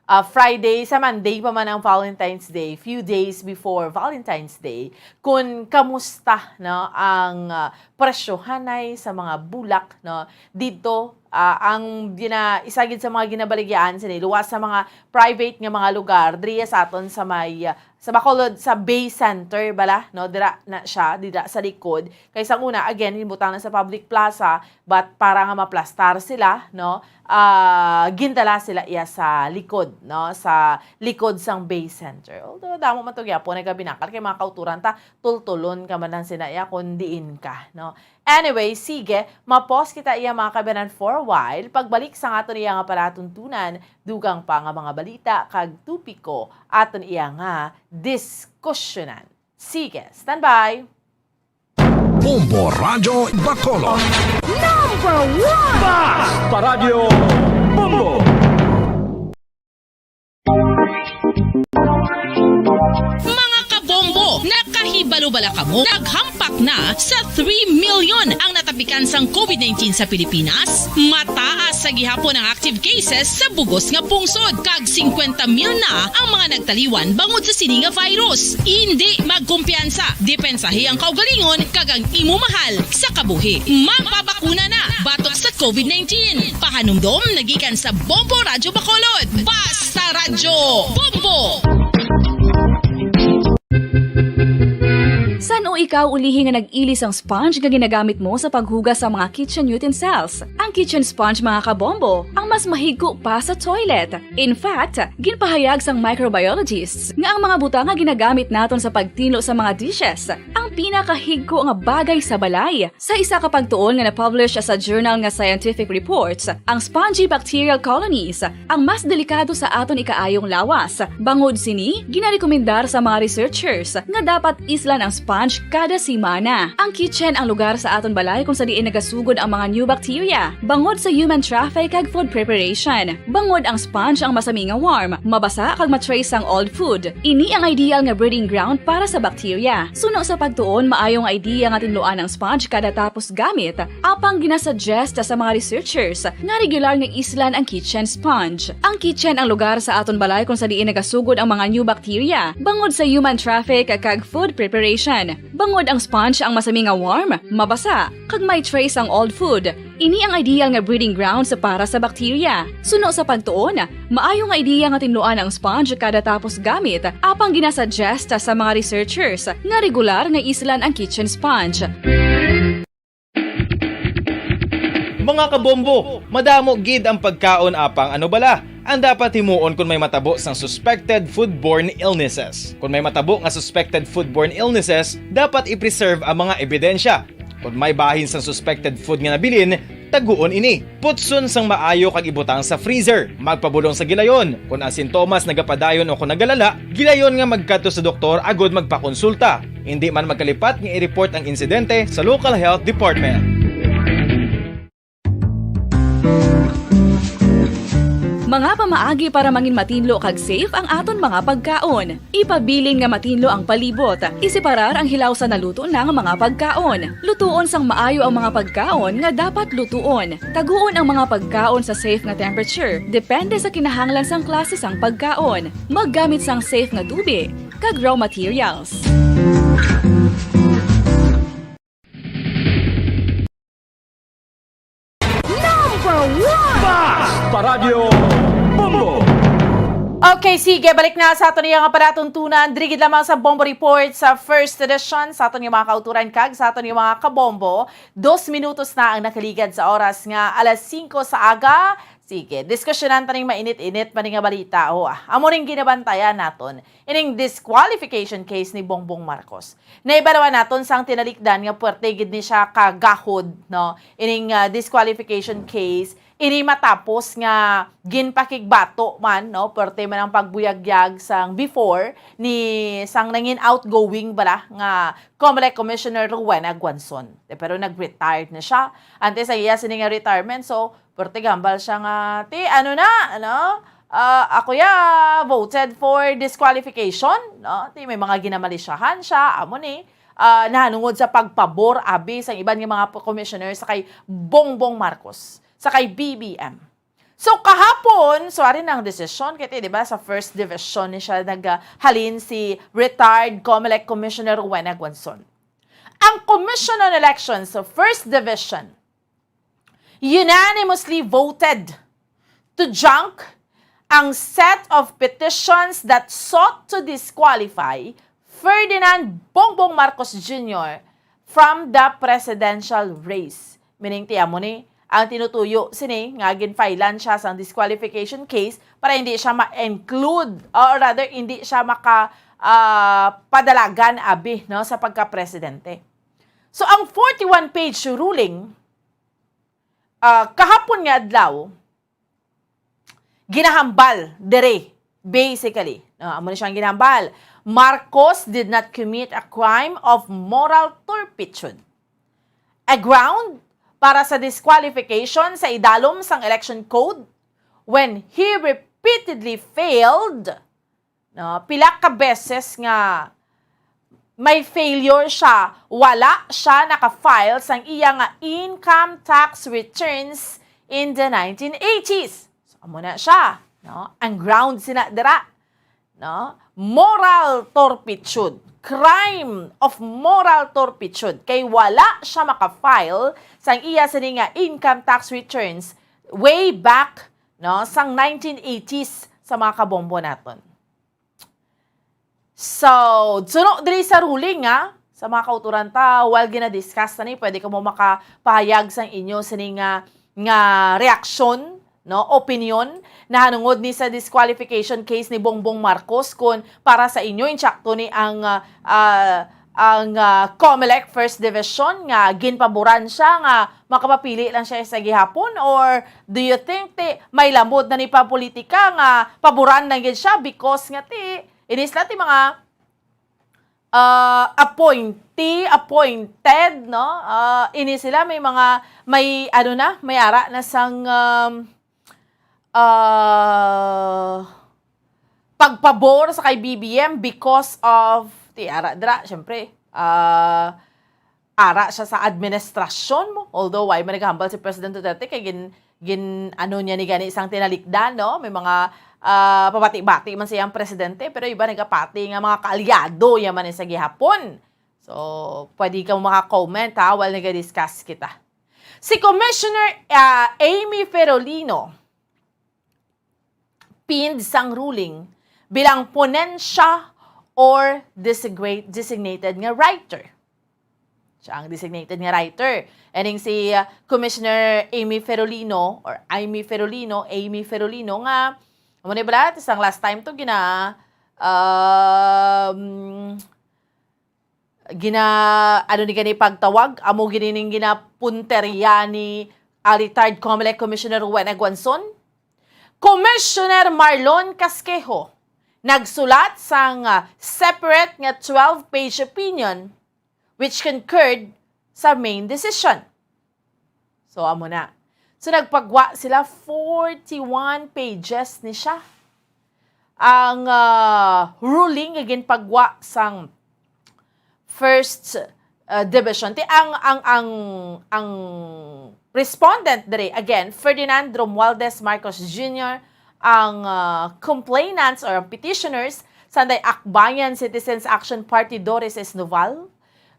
Ah, Friday, sa Monday pa man ang Valentine's Day, few days before Valentine's Day, kung kamusta, no, ang, ah, presyohanay sa mga bulak, no, dito, ah, ang gina-, isa gid sa mga ginabaligyaan sini, luwas sa mga private nga mga lugar, diri sa aton sa may, ah, sa Bacolod, sa Bay Center bala, no? Dira na siya, dira sa likod. Kay sang una, again, ginbutang na sa public plaza, but para nga maplastar sila, no? Ah, gindala sila iya sa likod, no? Sa likod sang Bay Center. Although, damo man to gyapon nagabinakal kay mga kauturan ta, tultulon ka man lang sina iya kung diin ka, no? Anyway, sige, ma-pause kita iya, mga kaibanan, for a while. Pagbalik sang aton iya nga palatuntunan, dugang pa nga mga balita kag topiko, aton iya nga diskusyonan. Sige, standby! Bombo Radyo Bacolod. Number one! Basta Radyo Bombo! Mga kabombo, nakahibalo bala kamo? Naghampak na sa three million ang natapikan sang COVID nineteen sa Pilipinas. Mataas sa gihapon ang active cases sa bugos nga pungsod, kag singkwenta mil na ang mga nagtaliwan bangod sa sini nga virus. Indi magkumpiyansa, depensahi ang kaugalingon kag ang imo mahal sa kabuhi. Magpabakuna na batok sa COVID nineteen. Pahanumdom na gikan sa Bombo Radyo Bacolod. Basta Radyo Bombo! San-o ikaw ulihi nga nag-ili sang sponge nga ginagamit mo sa paghugas sa mga kitchen utensils? Ang kitchen sponge, mga kabombo, ang mas mahigko pa sa toilet. In fact, ginpahayag sang microbiologists nga ang mga butang nga ginagamit naton sa pagtinlo sa mga dishes ang pinakahigko nga bagay sa balay. Sa isa ka pagtuon nga na-publish sa journal nga Scientific Reports, ang spongy bacterial colonies ang mas delikado sa aton ikaayong lawas. Bangod sini, ginarekomendar sa mga researchers nga dapat islan ang sponge kada semana. Ang kitchen ang lugar sa aton balay kung sa diin nagasugod ang mga new bacteria, bangod sa human traffic kag food preparation. Bangod ang sponge ang masami nga warm, mabasa kag ma-trace sang old food. Ini ang ideal nga breeding ground para sa bacteria. Suno sa pagtuon, maayo nga idea nga tinluan ang sponge kada tapos gamit, apang ginasuggest sa mga researchers nga regular nga islan ang kitchen sponge. Ang kitchen ang lugar sa aton balay kung sa diin nagasugod ang mga new bacteria, bangod sa human traffic kag food preparation. Bangod ang sponge ang masami nga warm, mabasa, kag may trace ang old food. Ini ang ideal nga breeding grounds para sa bacteria. Suno sa pagtuon, maayo nga idea nga tinluan ang sponge kada tapos gamit, apang ginasuggest sa mga researchers nga regular nga islan ang kitchen sponge. Mga kabombo, madamo gid ang pagkaon apang ano bala ang dapat himuon kon may matabo sang suspected foodborne illnesses. Kon may matabo nga suspected foodborne illnesses, dapat i-preserve ang mga ebidensya. Kon may bahin sang suspected food nga nabilin, taguon ini. Putson sang maayo kag ibutang sa freezer. Magpabulong sa gilayon. Kon ang sintomas nagapadayon o kon nagalala, gilayon nga magkadto sa doktor agud magpakonsulta. Indi man magkalipat nga i-report ang insidente sa local health department. Mga pamaagi para mangin matinlo kag safe ang aton mga pagkaon. Ipabilin nga matinlo ang palibot. Iseparar ang hilaw sa naluto na nga mga pagkaon. Lutuon sang maayo ang mga pagkaon nga dapat lutuon. Taguon ang mga pagkaon sa safe nga temperature, depende sa kinahanglan sang klase sang pagkaon. Maggamit sang safe nga tubig kag raw materials. Number one! Basta Radyo Bombo! Okay, sige, balik na sa aton iya nga palatuntunan. Diri gid lamang sa Bombo Report sa first edition, sa aton nga mga kauturan kag sa aton nga mga kabombo. Dos minutos na ang nakaligad sa oras nga alas singko sa aga. Sige, diskusyonan ta ning mainit-init pa ning nga balita. O, ah, amo ning ginabantayan naton. Ining disqualification case ni Bongbong Marcos. Naibaluan naton sang tinalikdan nga puwerte gid ni siya ka gahod, no? Ining, ah, disqualification case, ini matapos nga ginpakigbato man, no? Puwerte man ang pagbuyagyag sang before ni sang nangin outgoing bala nga Comelec Commissioner Rowena Guanzon. Eh, pero nag-retired na siya. Antes sa iya sini nga retirement, so, puwerte gambal siya nga, "Ti, ano na, ano? Ah, ako ya voted for disqualification," no? Ti, may mga ginamalisyahan siya, amo ni, ah, nahanungod sa pagpabor, abi, sa iban nga mga commissioner sa kay Bongbong Marcos, sa kay B B M. So, kahapon, so, ari na ang desisyon, kay, di ba, sa First Division ni siya naghalin si retired Comelec Commissioner Rowena Guanzon. Ang Commission on Elections sa First Division unanimously voted to junk ang set of petitions that sought to disqualify Ferdinand Bongbong Marcos Junior from the presidential race. Meaning, ti amo ni ang tinutuyo sini nga ginfilean siya sang disqualification case para hindi siya ma-include, or rather, hindi siya maka, ah, padalagan abi, no, sa pagka-presidente. So, ang forty-one page ruling, ah, kahapon nga adlaw, ginahambal diri, basically. No, amo na siyang ginahambal. Marcos did not commit a crime of moral turpitude. A ground para sa disqualification sa idalom sang election code when he repeatedly failed, no, pila ka beses nga may failure siya, wala siya naka-file sang iya nga income tax returns in the nineteen eighties. So, amo na siya, no? Ang ground sina dira, no? Moral turpitude, crime of moral turpitude, kay wala siya maka-file sang iya sini nga income tax returns way back, no, sang nineteen eighties sa mga kabombo naton. So, suno diri sa ruling, ha, sa mga kauturan ta, while gina-discuss na ni, pwede kamo makapahayag sang inyo sini nga, nga reaksyon, no, opinion, nahanungod ni sa disqualification case ni Bongbong Marcos, kun para sa inyo, insakto ni ang, ah, ah, ang, ah, Comelec First Division nga ginpaboran siya nga makapapili lang siya sa gihapon, or do you think ti may lamod na ni pa politika nga paboran lang gid siya because nga ti ini sila ti mga, ah, appointee, appointed, no? Ah, ini sila may mga, may ano na, may ara na sang, um, ah, pagpabor sa kay B B M because of, ti ara dira, syempre, ah, ara siya sa administrasyon mo. Although, why man naghambal si President Duterte kay gin, gin, ano niya ni gani isang tinalikdan, no? May mga, ah, pabati-bati man sa iyang presidente, pero iba nagapati nga mga kaalyado niya man sa gihapon. So, pwede ka maka-comment, ha, while naga-discuss kita. Si Commissioner, ah, Amy Ferolino, pinned sang ruling bilang ponensya or desigra-, designated nga writer. Siya ang designated nga writer. Ining si, uh, Commissioner Amy Ferolino, or Amy Ferolino, Amy Ferolino nga, amo ni bala, sang last time to gina, um, gina, ano ni gani pagtawag, amo gini ning ginapunterya ni, ah, retired Comelec Commissioner Ruben Aguanzon. Commissioner Marlon Casquejo nagsulat sang, ah, separate nga twelve-page opinion which concurred sa main decision. So, amo na. So, nagpagwa sila, forty-one pages ni siya. Ang, ah, ruling nga ginpagwa sang First, ah, Division. Ti ang, ang, ang, ang respondent diri, again, Ferdinand Romualdez Marcos Junior, ang, ah, complainants or ang petitioners, sanday Akbayan Citizens Action Party Doris Esnoval,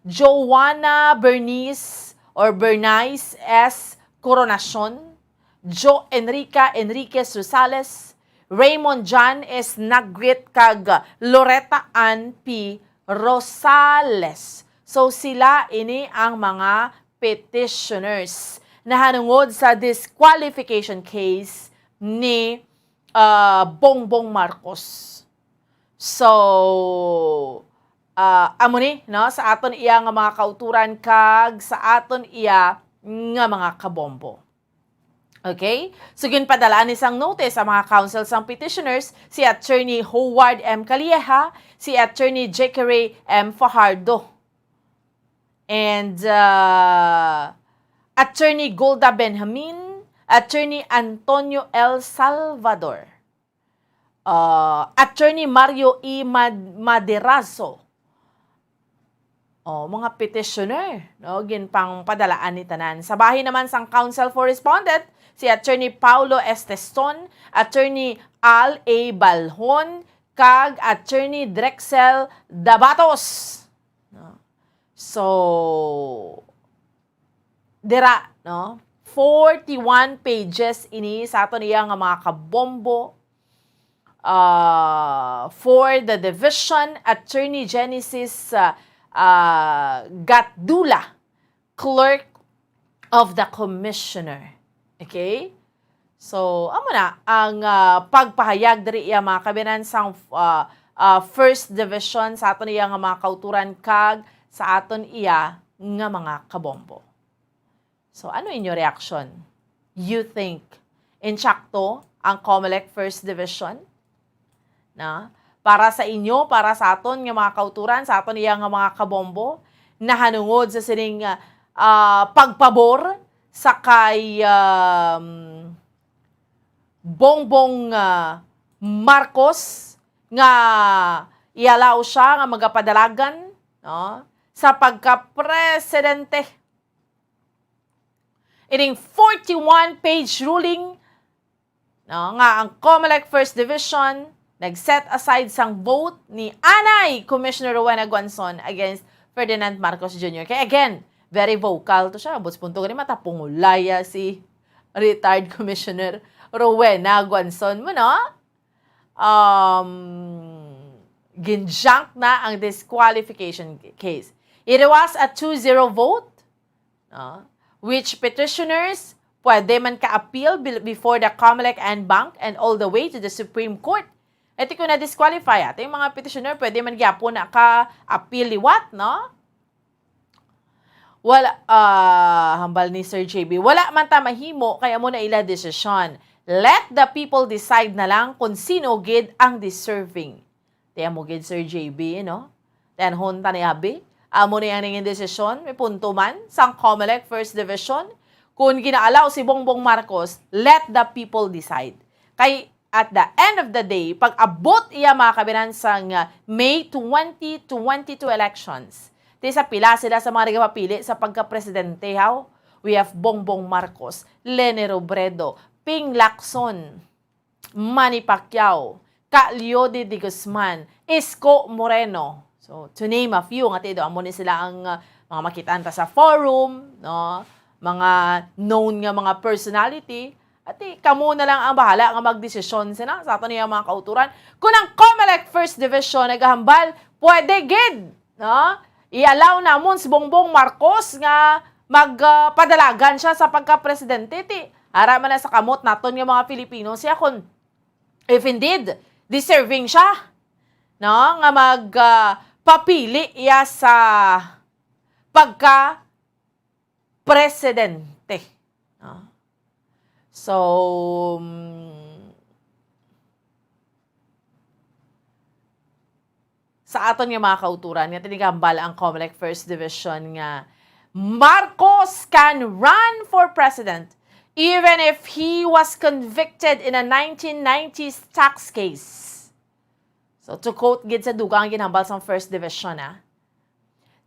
Joanna Bernice or Bernice S. Coronacion, Jo Enrica Enriquez Rosales, Raymond John S. Nagwit, kag Loretta Ann P. Rosales. So, sila ini ang mga petitioners nahanungod sa disqualification case ni, ah, Bongbong Marcos. So, ah, amo ni, no, sa aton iya nga mga kauturan kag sa aton iya nga mga kabombo. Okay? So, ginpadala ni sang notice ang mga counsel sang petitioners, si Attorney Howard M. Calleja, si Attorney Jekere M. Fajardo, and, ah, Attorney Golda Benjamin, Attorney Antonio L. Salvador, ah, Attorney Mario E. Mad-, Maderazo. Oh, mga petitioner, no, ginpangpadalaan ni tanan. Sa bahin naman sang counsel for respondent, si Attorney Paulo Esteston, Attorney Al A. Balhon, kag Attorney Drexel Dabatos. No? So, dira, no? Forty-one pages ini sa aton iya nga mga kabombo. uh, for the division, Attorney Genesis, uh, uh, Gatdula, clerk of the commissioner. Okay? So, amo na ang, ah, pagpahayag diri iya, mga kabinan, sang, ah, ah, First Division sa aton iya nga mga kauturan kag sa aton iya nga mga kabombo. So, ano inyo reaksyon? You think insakto ang Comelec First Division? Na, para sa inyo, para sa aton nga mga kauturan, sa aton iya nga mga kabombo, nahanungod sa sining, ah, pagpabor sa kay, um, Bongbong, ah, Marcos nga i-allow siya nga magapadalagan, no, sa pagka-presidente. Ining forty-one page ruling, no, nga ang Comelec First Division nag-set aside sang vote ni anay Commissioner Rowena Guanzon against Ferdinand Marcos Junior. Kay again, very vocal to siya. Ubos punto gani, matapungulaya si retired Commissioner Rowena Guanzon mo, no? Um, ginjunk na ang disqualification case. It was a two zero vote, no? Which petitioners pwede man ka-appeal bil-, before the Comelec en banc and all the way to the Supreme Court. Ito kung na-disqualify, ato yung mga petitioner, pwede man gyapon na ka-appeal liwat, no? Wala, ah, hambal ni Sir J B, wala man ta mahimo, kay amo na ila desisyon. Let the people decide na lang kung sino gid ang deserving. Ti amo gid, Sir J B, no? Tenhon ta ni abi. Amo ni ang nangin desisyon, may punto man, sang Comelec First Division. Kung ginaalaw si Bongbong Marcos, let the people decide. Kay at the end of the day, pag-abot iya, mga kabinan, sang, ah, May twenty twenty-two elections, ti sa pila sila sa mga nagapapili sa pagka-presidente, haw? We have Bongbong Marcos, Leni Robredo, Ping Lacson, Manny Pacquiao, Ka Leody de Guzman, Isko Moreno. So, to name a few, nga ti do, amo ni sila ang, ah, mga makitaan ta sa forum, no? Mga known nga mga personality. At ti, kamo na lang ang bahala nga magdesisyon sina sa aton iya mga kauturan. Kung ang Comelec First Division nagahambal, pwede gid, no? I-allow namon si Bongbong Marcos nga mag, ah, padalagan siya sa pagka-presidente. Ti, ara man na sa kamot naton nga mga Filipino siya kung if indeed deserving siya, no, nga mag, ah, papili iya sa pagka presidente, no? So, mm, sa aton nga mga kauturan nga tinigambal ang Comelec First Division nga Marcos can run for president even if he was convicted in a nineteen nineties tax case. So, to quote gid sa dugang ginhambal sang First Division, ah,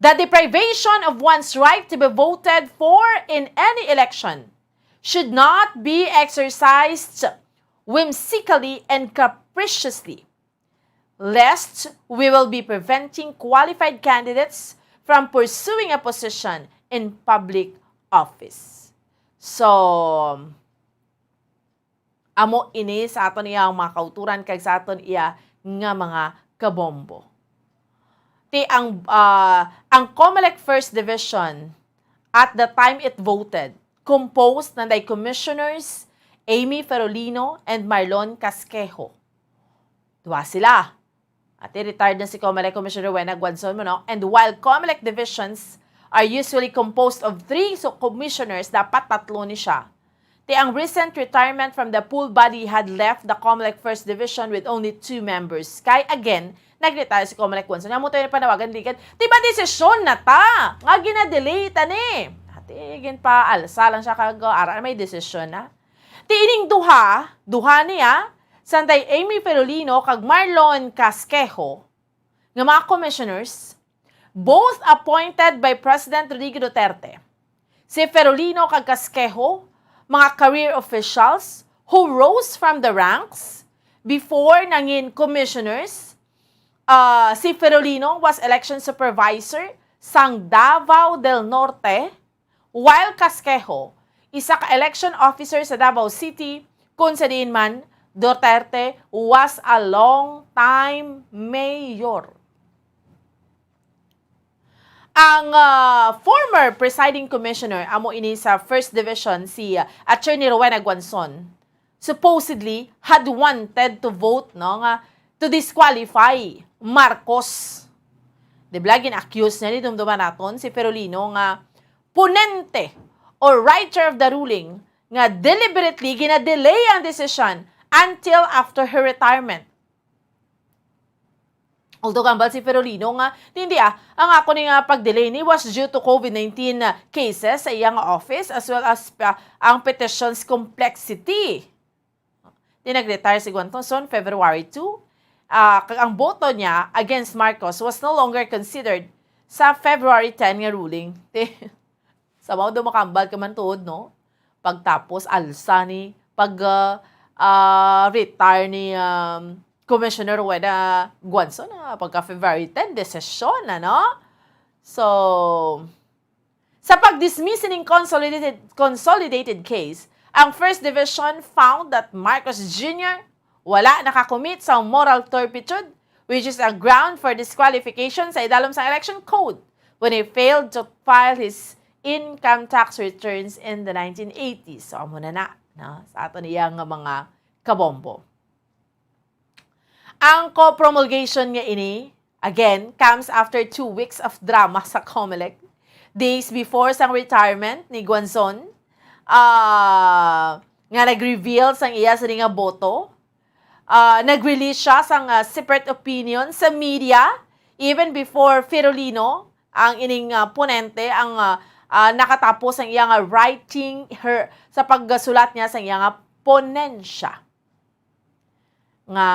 "The deprivation of one's right to be voted for in any election should not be exercised whimsically and capriciously, lest we will be preventing qualified candidates from pursuing a position in public office." So, amo ini sa aton iya nga mga kauturan kag sa aton iya nga mga kabombo. Ti ang, ah, ang Comelec First Division, at the time it voted, composed na day Commissioners Amy Ferolino and Marlon Casquejo. Duha sila. Ati, retired na si Comelec Commissioner Rowena Guanzon mo, no? And while Comelec divisions are usually composed of three so commissioners, dapat tatlo ni siya. Ti ang recent retirement from the full body had left the Comelec First Division with only two members. Kay again, nag-retire si Comelec Guanzon. Amo to yung panawagan, ligan. Di ba desisyon na ta? Nga gina-delay ta ni. Ati, ginpaalsa lang siya kag, ara, may desisyon na. Ti ining duha, duha niya, sanday Amy Ferolino kag Marlon Casquejo, nga mga commissioners, both appointed by President Rodrigo Duterte. Si Ferolino kag Casquejo, mga career officials who rose from the ranks before nangin commissioners. Ah, si Ferolino was election supervisor sang Davao del Norte, while Casquejo, isa ka election officer sa Davao City, kung sa diin man Duterte was a long-time mayor. Ang, ah, former presiding commissioner, amo ini sa First Division, si, ah, Attorney Rowena Guanzon, supposedly had wanted to vote, no, nga to disqualify Marcos. Di ba, gin-accuse niya ni, dumduman naton, si Ferolino nga ponente or writer of the ruling nga deliberately gina-delay ang desisyon until after her retirement. Although gambal si Ferolino nga, "Hindi ah, ang ako ni nga pag-delay ni was due to COVID nineteen cases sa iyang office as well as pa, ang petition's complexity." Di nag-retire si Guanzon February two, ah, kag ang boto niya against Marcos was no longer considered sa February ten nga ruling. Di, sa mao do makambal ka man tuod, no? Pagtapos, alsa ni pag, ah, ah, retire ni, um, Commissioner Rowena Guanzon, ah, pagka February ten, desisyon, ano? So, sa pag-dismiss ning consolidated, consolidated case, ang First Division found that Marcos Junior wala nakakommit sa moral turpitude, which is a ground for disqualification sa idalom sang election code when he failed to file his income tax returns in the nineteen eighties. So, amo na na, no? Sa aton iya nga mga kabombo. Ang co-promulgation nga ini, again, comes after two weeks of drama sa Comelec, days before sang retirement ni Guanzon, ah, nga nag-reveal sang iya sini nga boto. Ah, nag-release siya sang, ah, separate opinion sa media, even before Ferolino, ang ining, ah, ponente, ang, ah, ah, nakatapos ang iya nga writing her, sa pagsulat niya sa iya nga ponensya. Nga,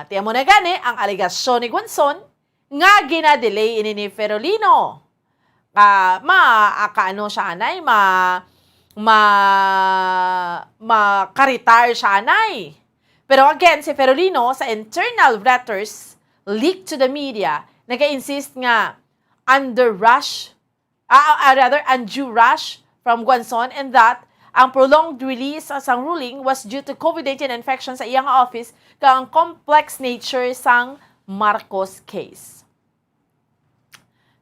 ti amo na gani ang alegasyon ni Guanzon nga gina-delay ini ni Ferolino. Ah, ma-, ah, kaano siya anay, ma-, ma-, maka-retire siya anay. Pero again, si Ferolino, sa internal letters leaked to the media, nag-insist nga under rush, ah, ah, rather, undue rush from Guanzon, and that ang prolonged release sang ruling was due to COVID nineteen infection sa iya nga office kag ang complex nature sang Marcos case.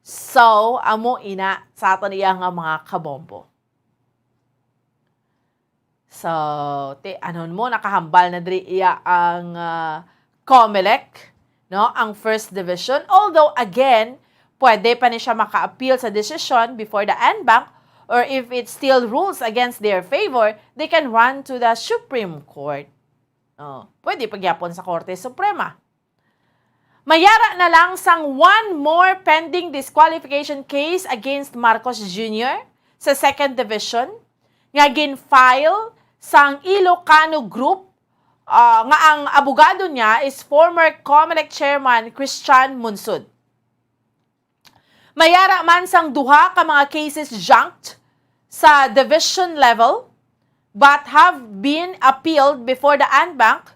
So, amo ina sa aton iya nga mga kabombo. So, ti, anon mo, nakahambal na diri iya ang, ah, Comelec, no, ang First Division. Although, again, pwede pa ni siya maka-appeal sa desisyon before the en banc, or if it still rules against their favor, they can run to the Supreme Court. Oh, pwede pa gyapon sa Korte Suprema. Mayara na lang sang one more pending disqualification case against Marcos Junior sa Second Division nga gin-file sang Ilocano Group, ah, nga ang abogado niya is former Comelec Chairman Christian Monsud. Mayara man sang duha ka mga cases junked sa division level but have been appealed before the en banc,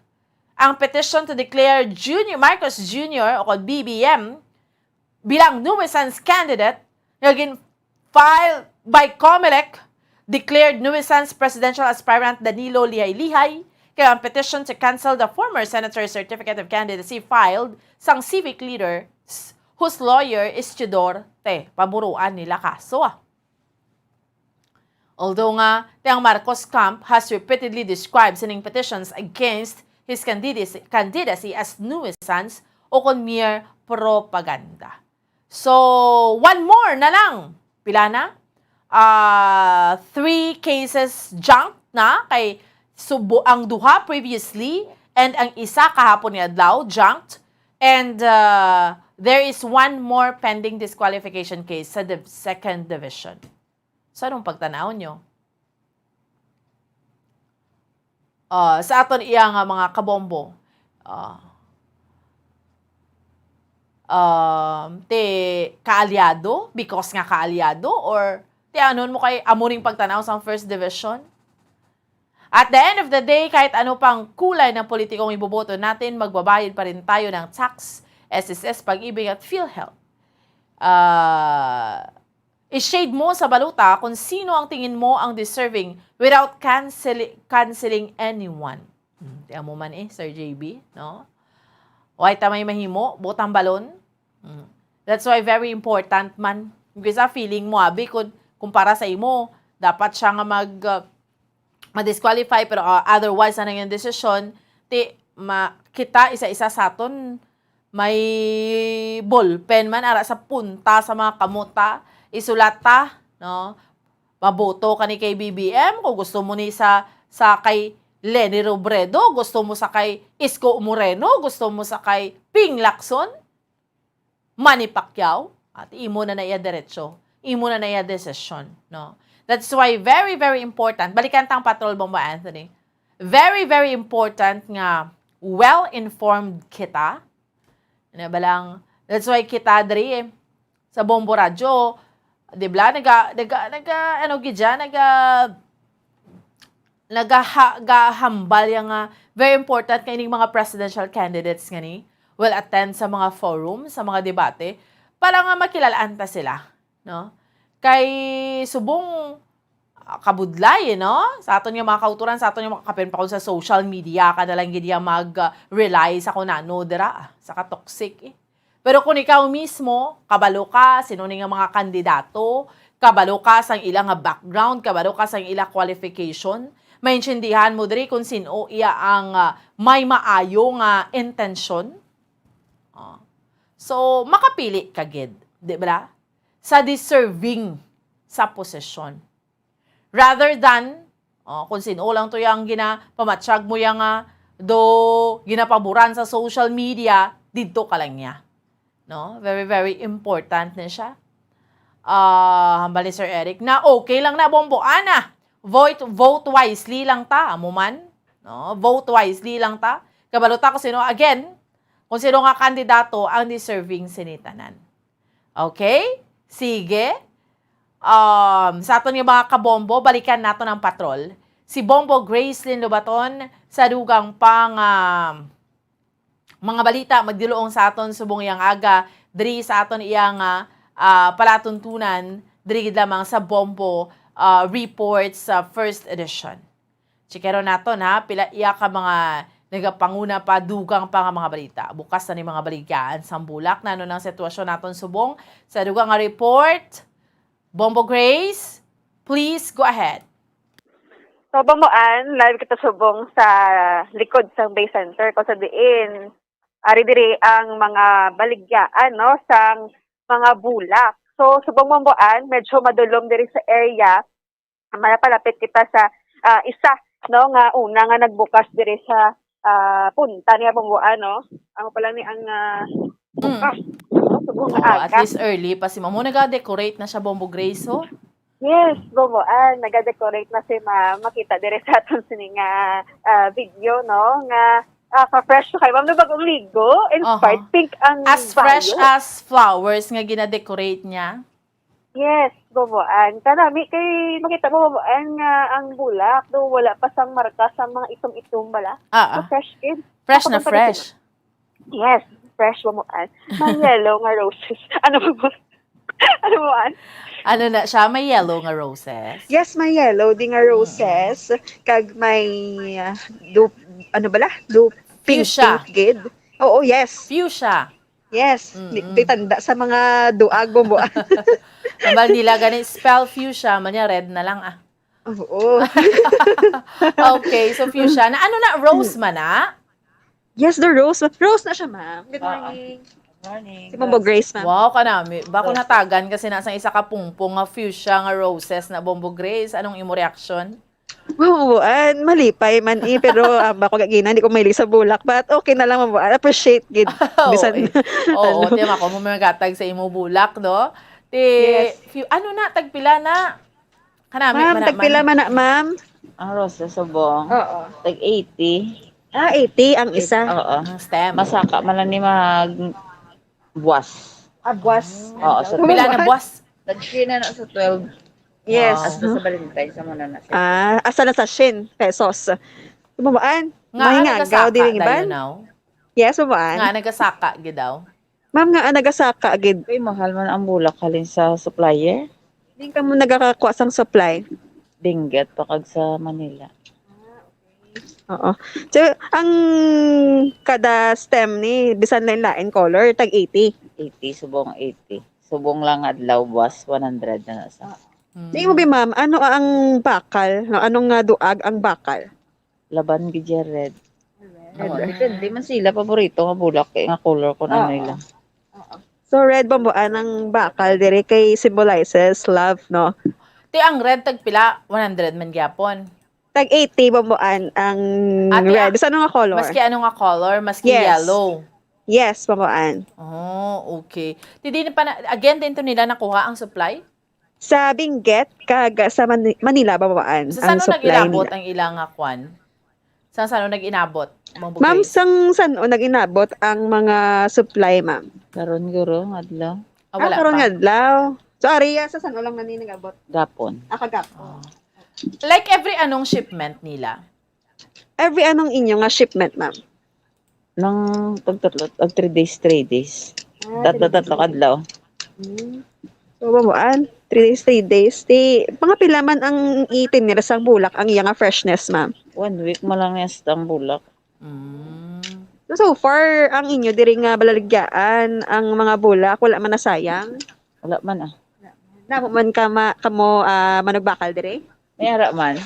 ang petition to declare Junior, Marcos Junior o kon B B M bilang nuisance candidate nga gin-file by Comelec, declared nuisance presidential aspirant Danilo Lihay-Lihay, kag ang petition to cancel the former senator's certificate of candidacy filed sang civic leader s-, whose lawyer is Teodoro Te. Paburuan nila kaso, ah. Although nga, ti ang Marcos camp has repeatedly described sining petitions against his candidacy, candidacy as nuisance o kon mere propaganda. So, one more na lang. Pila na? Ah, three cases junked na kay subo ang duha previously and ang isa kahapon nga adlaw junked, and, ah, there is one more pending disqualification case sa div-, second division. Sa anong pagtanaw nyo? Ah, sa aton iya nga mga kabombo, ah, um, ti kaalyado, because nga kaalyado, or ti anon mo kay amo ning pagtanaw sa first division? At the end of the day, kahit ano pang kulay ng politikong iboboto natin, magbabayad pa rin tayo ng tax, S S S, Pag-ibig at PhilHealth. Ah, i-shade mo sa balota kung sino ang tingin mo ang deserving without cancel-, canceling anyone. Hmm, ti amo man eh, Sir J B, no? Why ta may mahimo? Butang balon? Mm. That's why very important man. Kung sa feeling mo, abi, kung, kung para sa imo, dapat siya nga mag, uh, ma-disqualify, pero, uh, otherwise, ano yung desisyon, ti, ma, kita isa-isa sa aton, may ballpen man, ara sa punta sa mga kamota, isulata, no? Maboto ka ni kay B B M, kung gusto mo ni sa, sa kay Leni Robredo, gusto mo sa kay Isko Moreno, gusto mo sa kay Ping Lacson, Manny Pacquiao, at imo na na iya diretso, imo na na iya desisyon, no? That's why very, very important. Balikan tang patrol, Bombo Anthony. Very, very important nga well-informed kita. Ano ba lang? That's why kita diri sa Bombo Radyo, di ba? Naga, naga, naga, ano gid dyan? Naga, nagaha-, gahambal yang, ah, very important kay ning mga presidential candidates nga ni will attend sa mga forum, sa mga debate, para nga makilalaan ta sila, no? Kay subong, ah, kabudlay, eh, no? Sa aton nga mga kauturan, sa aton nga mga kapin pa kung sa social media ka na lang gid ya mag, ah, rely sa kung ano dira, ah, sa ka-toxic, eh. Pero kung ikaw mismo, kabalo ka sino ni nga mga kandidato, kabalo ka sang ila nga background, kabalo ka sang ila qualification, maintindihan mo diri kung sino iya ang, ah, may maayo nga intensyon. Oh. So, makapili ka gid, di ba? Sa deserving sa posisyon. Rather than, oh, kung sino lang to yang gina-, pamatyag mo yang, ah, do ginapaboran sa social media, didto ka lang niya. No? Very, very important na siya. Ah, hambal ni Sir Eric na okay lang na, Bombo. Ana, vote, vote wisely lang ta. Amo man. No? Vote wisely lang ta. Kabalo ta kung sino, again, kung sino nga kandidato ang deserving sini tanan. Okay? Sige. Um, sa aton nga mga kabombo, balikan naton ang patrol. Si Bombo Gracelyn Lobaton sa dugang pang, um, mga balita magdiluong sa aton subong yang aga diri sa aton iyang, ah, ah, palatuntunan diri gid lamang sa Bombo, ah, Report sa first edition. Checkeron naton, ha, pila iya ka mga nagapanguna pa, dugang pa nga mga balita. Bukas na ni mga baligyaan sang bulak. Nano nang sitwasyon naton subong sa dugang nga report? Bombo Grace, please go ahead. So, Bombo Ann, live kita subong sa likod sang Bay Center, kung sa diin, ari diri ang mga baligyaan, no, sang mga bulak. So, subong, Bombo Ann, medyo madulom diri sa area. Mapalapit kita sa, ah, isa, no, nga una nga nagbukas diri sa, ah, punta niya, Bombo Ann, no? Amo pa lang ni ang, ah, Mm. bukas, no? Subong nga Oo, at aga. Least early pa si Mamo. Naga-decorate na siya, Bombo Grace, oh. Yes, Bombo Ann, naga-decorate na si Ma'am. Makita diri sa aton sini nga, ah, video, no? Nga, ah, pa-fresh kay Ma'am, no, bagong ligo. In Aha. fact, pink ang As fresh bayo. As flowers nga gina-decorate niya. Yes, Bombo Ann. Kanami kay makita mo, Bombo Ann, nga ang bulak, do wala pa sang marka sang mga itom-itom bala. Ah, So, ah. fresh gid. Fresh na Ako pa fresh. Yes, fresh, Bombo Ann. May yellow nga roses. Ano ba? Ano mo, Ann? Ano na siya? May yellow nga roses? Yes, may yellow di nga Mm. roses. Kag may, ah, du-, ano bala? Du-, pink, Fuchsia. pink gid. Oo, yes. Fuchsia. Yes. Mm, Di, mm. di tanda sa mga duag, Bombo Ann. Ang bal nila gani, spell fuchsia, man niya, red na lang, ah. Oo. Okay, so fuchsia. Na, ano na, rose man na? Yes, the rose. Rose na siya, ma'am. Good Oo. morning. Good morning, Si Bombo Rose. Grace, ma'am. Wow, kanami. Bako Rose. natagan kasi na sang isa ka pungpong nga fuchsia nga roses na, Bombo Grace. Anong imo reaksyon? Mabubuan, malipay man eh, pero, ah, bako gagina, hindi ko mahilig sa bulak, but okay na lang, mabuan. Appreciate gid. Oo, Bisan, eh. Oo, ano. Ti, ako mo magatag sa imo bulak, no? Ti, Yes. few, ano na, tagpila na? Kanami, Ma'am, mana-, tagpila man. man na, ma'am? Ang roses subong. Oo. Tag eighty. Ah, eighty ang Eight, isa. oo. Ang stem. Masaka man lang ni mag buwas. Ah, buwas. Oo, so Pila na Mabuan. buwas? Nag-share na na sa twelve. Yes. Wow. Hasta sa Valentine's, sa muna na siya. Ah, asa na sa Shin? Pesos. Mabuan. Nga, Mahinga, nagasaka gaw, dili dayon ban? now? Yes, mabuan. Nga, nagasaka, gid daw. Ma'am, nga, ah, nagasaka, gid. Kay mahal man ang bulak halin sa supplier. Din ka mo nagakakuha sang supply? Benguet pa kag sa Manila. Ah, okay. Oo. So, ang kada stem ni, bisan lain-lain color, tag eighty. Eighty, subong eighty. Subong lang adlaw, buwas, one hundred na na sa. Mm. Di mo bi, ma'am, ano ang bakal? No, anong nga duag ang bakal? Laban gid siya red. Red. Oo, depende man sila, paborito nga bulak, kay nga color kung ano. Oo. Nila. Oo. So, red, bambuan ang bakal diri kay symbolizes love, no? Ti ang red, tagpila? One hundred man gyapon. Tag eighty, bambuan ang. Ate, red. Ah, sa ano nga color? Maski ano nga color, maski. Yes. Yellow. Yes, bambuan. Oh, okay. Ti di pa na, again, din to nila nakuha ang supply? Sa Benguet kag sa Mani-, Manila, bambuan. Sa ang sano supply nag-inabot nila. Ang ila nga kwan? Sa sano nag-inabot? Ma'am, sang sano nag-inabot ang mga supply, ma'am? Karon guro, nga adlaw. Ah, wala pa. Ah, karon nga adlaw. So, ari, sa sano lang na ni nag-abot? Gapon. Ah, kagapon. Ah. Like every anong shipment nila? Every anong inyo nga shipment, ma'am? Nang tag tatlo, tag three days, three days. Ah, tatlo, three days. Tatlo ka adlaw. Hmm. So, bambuan, three days, three days. Ti, mga pila man ang itinira sang bulak ang iya nga freshness, ma'am? One week man lang niya sa ang bulak. Mm. So, so far, ang inyo diri nga balaligyan, ang mga bulak, wala man nasayang? Wala man, ah. Namo man ka ma-, kamo, ah, manugbakal diri? May ara man.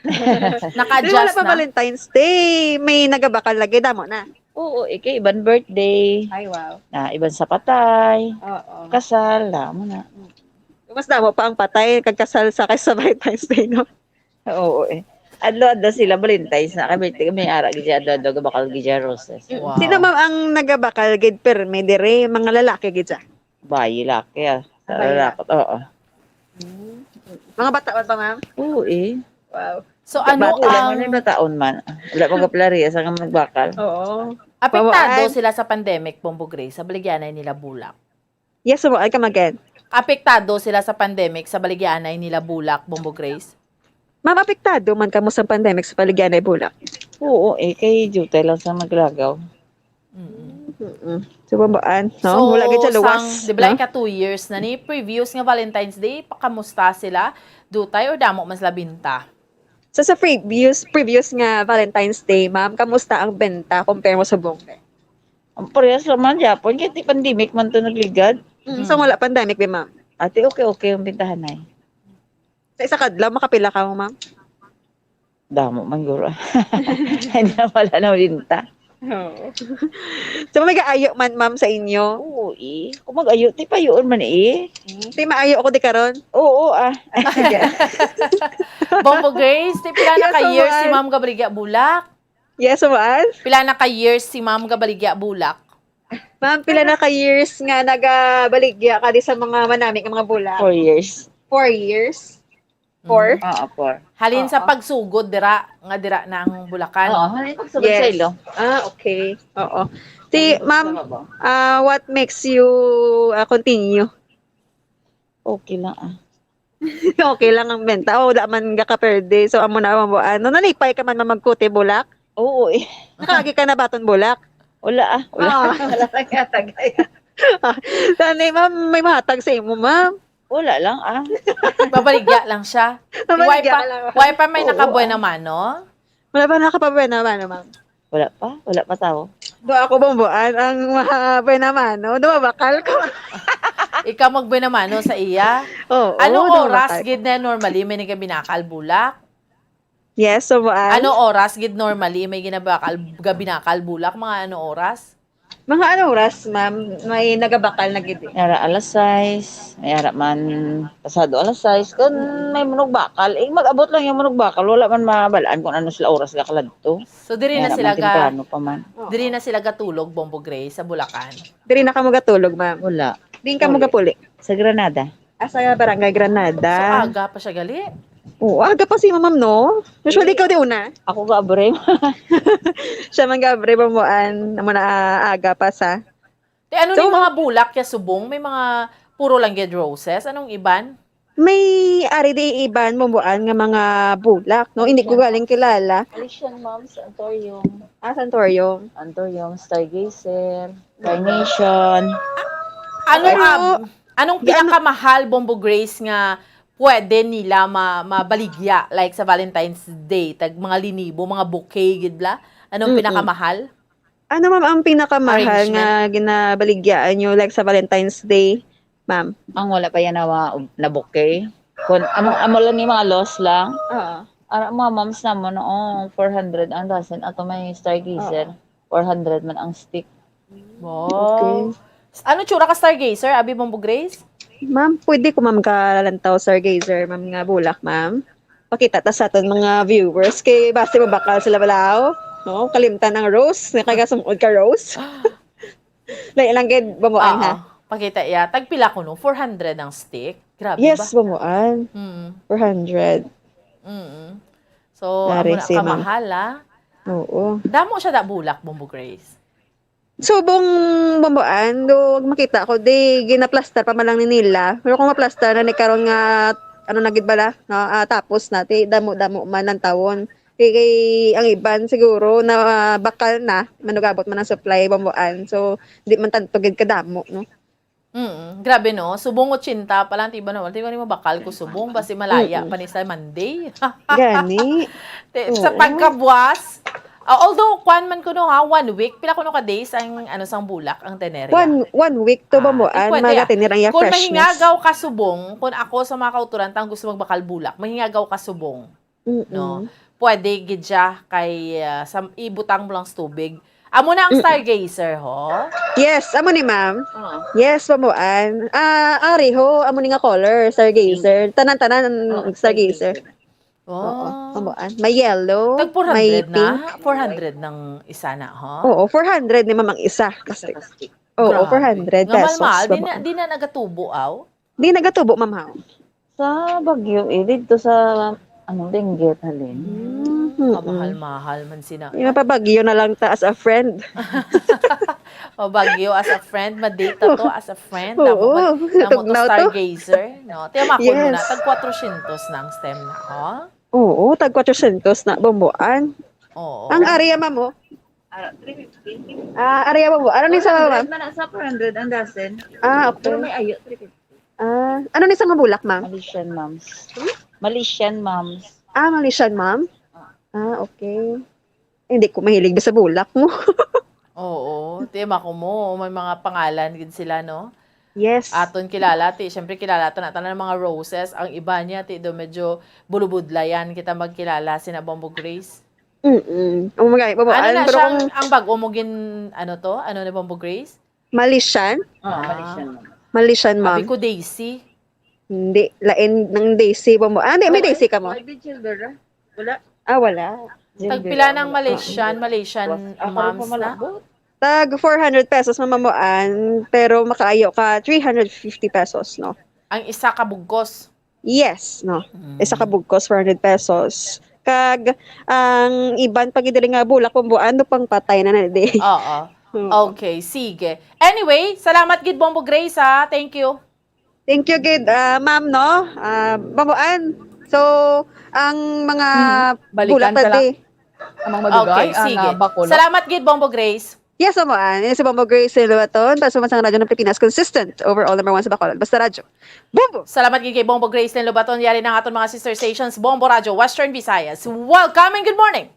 Naka-adjust na? Pero wala pa Valentine's Day, may nagabakal lagi, damo na? Oo, eh, kay iban birthday. Ay, wow. Na, iban sa patay. Oo. Kasal, damo na. Mm. Mas damo pa ang patay, kag kasal sa kaysa sa Valentine's Day, no? Oo, eh. Adlaw-adlaw sila, Valentine's na. Kay birthday, may ara gid siya, adlaw-adlaw, gabakal gid siya, roses. Mm. Wow. Sino, ma'am, ang nagabakal gid permi diri? Mga lalaki gid siya? Bayi, laki, ah. Sa bayi, lalaki, oo. Hmm. Mga bata pa, ma'am? Oo, eh. Wow. So, ano bata lang ang man, eh, bataon man. Wala pa gaplariya sa mga nagbakal. Oo. Apektado sila sa pandemic, Bombo Grace, sa baligyanay nila bulak? Yes, so, ay, come again. Apektado sila sa pandemic, sa baligyanay nila bulak, Bombo Grace? Ma'am, apektado man kamo sa pandemic sa baligyanay bulak? Oo, eh, kay diutay lang sa maglagaw. Mm-mm. Mm-mm. So, bambuan, no? So, wala gid siya luwas, sang, di ba, no? Ika two years na ni, previous nga Valentine's Day, pakamusta sila? Dutay or damo man sila binta? So, sa previous, previous nga Valentine's Day, ma'am, kamusta ang benta compare mo subong, te? Ang parehas naman, Japon, kay ti pandemic man to nagligad. Mm, so, mm, wala pandemic, di, ma'am? Ate, okay, okay ang bintahan, ay. Sa isa ka adlaw, makapila ka mo, ma'am? Damo man guro. Hindi na pala na ulinta. Oo. So, may gaayo man, ma'am, sa inyo? Oo, eh. Kung mag-ayo, ti payoon man, eh. Hmm, ti maayo ako di karon? Oo, ah. Bombo Grace, ti pila na ka years si ma'am gabaligya bulak? Yes, ma'am. Pila na ka years si ma'am gabaligya bulak? Ma'am, pila na ka years nga nagabaligya ka di sa mga manami nga mga bulak? Four years. Four years? Four? Mm. Oo, four. Halin sa pagsugod dira, nga dira na ang bulakan. Oo, halin pagsugod sa ilo. Yes. Ah, okay. Oo. Ti, ma'am, ah, what makes you, ah, continue? Okay lang, ah. Okay lang ang benta. O, wala man gakaperde. So, amo na, amo, ano, nalipay ka man, ma'am, magkuti bulak? Oo, eh. Nakaagi ka na baton bulak? Wala, ah. Wala. Ah. Wala lang yata, gaya. Tanay, ma'am, may mahatag sa imo, ma'am. Wala lang, ah. Babaligya lang siya. Babaligya ka lang, ma'am. Wala pa, wala pa may nakabuena mano? Wala pa nakapabuena mano, ma'am. Wala pa? Wala pa tao? Do ako, bambuan ang mga buena mano. Dumabakal ko. Ikaw magbuena mano sa iya? Oo, dumabakal ko. Anong oras gid na normally may nagabinakal bulak? Yes, bambuan. Ano oras gid normally may ginabakal, gabinakal bulak? Mga ano oras? Mga ano oras, ma'am, may nagabakal na gid, eh? May ara alas sais, may ara man pasado alas sais. Kung may manugbakal, eh, mag-abot lang yung manugbakal. Wala man mabalaan kung ano sila oras gakaladto. So, diri na sila ga-, temprano pa man. Oo. Diri na sila gatulog, Bombo Grace, sa Bulacan? Diri na kamo gatulog, ma'am? Wala. Diin kamo gapuli? Sa Granada. Ah, sa Barangay Granada. So, aga pa siya gali? Oo, aga pa si ma'am, no? Usually, ikaw di una. Ako ga abre. Siya man ga abre, bambuan. Amo na, ah, aga pa sa. Te, ano ni mga bulak ya subong? May mga puro lang gid roses. Anong iban? May ari di iban, bambuan nga mga bulak, no? Hindi ko galing kilala. Alician, ma'am, sa anthurium. Ah, sa anthurium. Anthurium, stargazer, carnation. Ano, ano, ah, anong pinakamahal, Bombo Grace, nga pwede nila ma-, mabaligya, like sa Valentine's Day, tag mga linibo, mga bouquet, gid bla? Anong Mm-mm. pinakamahal? Ano, ma'am, ang pinakamahal Arrangement? nga ginabaligyaan nyo, like sa Valentine's Day, ma'am? Ang wala pa yan na, na bouquet. Kun, amo, amo lang yung mga loss lang. Oo. Ara, mga moms naman, oh, four hundred ang dozen. Ato may stargazer, Oo. four hundred man ang stick. Wow. Okay. S-, ano tsura ka stargazer, Abi Bombo Grace? Ma'am, pwede ko, ma'am, kalantaw stargazer, ma'am, nga bulak, ma'am. Pakita ta sa aton mga viewers kay basi mabakal sila balaw. No? Kalimtan ang rose, nga kay kasungod ka rose. Lain lang gid, bamuan, ha? Oo. Pakita iya. Tagpila ko, no? Four hundred ang stick. Grabe Yes, ba? bamuan. Mm. Four hundred. Mm. So, Nari amo na si ma'am. kamahal, ah. Oo. Damo siya da bulak, Bombo Grace. Subong bamuan, do makita ko, di ginaplastar pa man lang ni nila. Pero kung maplastar na ni karon nga, ano na gid bala, no? Ah, tapos na, ti damo-damo man ang tawon. Kay, kay ang iban siguro na, ah, bakal na, manugabot man ang supply, bamuan. So, di man tanto gid kadamo, no? Mm, grabe, no? Subong ochenta pa lang, tiba na, tiba ni mabakal ko subong, basi malaya Mm-mm. pa ni sa Monday. Gani. Te-, sa Oo. pagkabuas, ah, although, kwan man kuno ha, one week, pila kuno ka days ang, ano, sang bulak, ang tenerya? One, one week to ba Ah, mo? di An, pwede, ah. magatinir ang iya Kung freshness. mahingagaw ka subong, kung ako sa mga kauturan, tang gusto magbakal bulak, mahingagaw ka subong. Mm-mm. No? Pwede gid siya kay, ah, sa, ibutang mo lang sa tubig. Amo na ang Mm. stargazer, ho? Yes, amo ni ma'am. Oo. Yes, pamuan. Ah, ari ho, amo ni nga color, stargazer. Tanan-tanan, Oo, stargazer. stargazer. Oo, Oh. pamuan. May yellow, Tag four hundred may na? pink. Four hundred nang isa na, ho? Oo, four hundred ni ma'am ang isa. Isa Plastic. ka stick. Oo, Grabe. four hundred Nga pesos, mahal-mahal. Di na, pamuan. di na nagatubo, aw? Di nagatubo, ma'am, ha? Sa Baguio, eh, didto sa, ano, Benguet, halin. Mm, mm. Kamahal-mahal man sina. Yung mapabagyo na lang ta as a friend. O, Baguio as a friend, ma-date ta to Oo. as a friend. Oo, Namo ko, namo ko tugnaw to. stargazer, no? Tiyamakon mo na, Yes. tag kwatrosyentos na ang stem na, oh. Oo, tag kwatrosyentos na, bambuan. Oo. Ang area, ma'am, oh. Ah, three fifty. Ah, area, bambuan. Ano ni sa, ma'am? Four hundred man na sa four hundred ang dozen. Ah, okay. Pero may ayo, three fifty. Ah, ano ni sa nga bulak, ma'am? Malaysian, ma'am. Hmm? Malaysian, ma'am. Ah, Malaysian, ma'am? Ah. Ah, okay. Hindi ko mahilig ba sa bulak mo? Oo, tema ko mo, may mga pangalan gid sila, no? Yes. Aton kilala, ti, syempre kilala ta na tanan mga roses. Ang iba niya, ti, do medyo bulubudlayan kita magkilala, sina Bombo Grace. Mm-mm. Oh my God, Bombo, Ano ano, na pero siya, ang, kung ang bago mo gin, ano to? Ano ni Bombo Grace? Malaysian? Ah, Ah. Malaysian, ma'am. Malaysian, Abi ma'am. ko Daisy. Hindi, lain ng Daisy, Bombo. Ah, hindi, may Wala, Daisy ka mo? wala, di Childera. Wala. Ah, wala. Tagpila Childera, ng wala. Malaysian, Ah, Malaysian ah, moms na? Tag four hundred pesos, ma'am, mamuan, pero makaayo ka three hundred fifty pesos, no? Ang isa ka bugkos? Yes, no. Mm. Isa ka bugkos, four hundred pesos. Kag ang iban pa gid diri nga bulak, bambuan, no, pang patay na na di. Oo. Oo. Okay, sige. Anyway, salamat gid, Bombo Grace, ha. Thank you. Thank you gid, ah, ma'am, no? Ah, bambuan. So, ang mga Hmm. Balikan bulak ka ta lang. di. Ang mga madugay, Okay, ang, sige. ah, Bacolod. Salamat gid, Bombo Grace. Yes, ma'am. Yan si Bombo Grace Lobaton, para sa Radyo ng Pilipinas, consistent, overall number one sa Bacolod. Basta Radyo. Bombo! Salamat gid kay Bombo Grace Lobaton. Yari na ang aton mga sister stations, Bombo Radyo, Western Visayas. Welcome and good morning!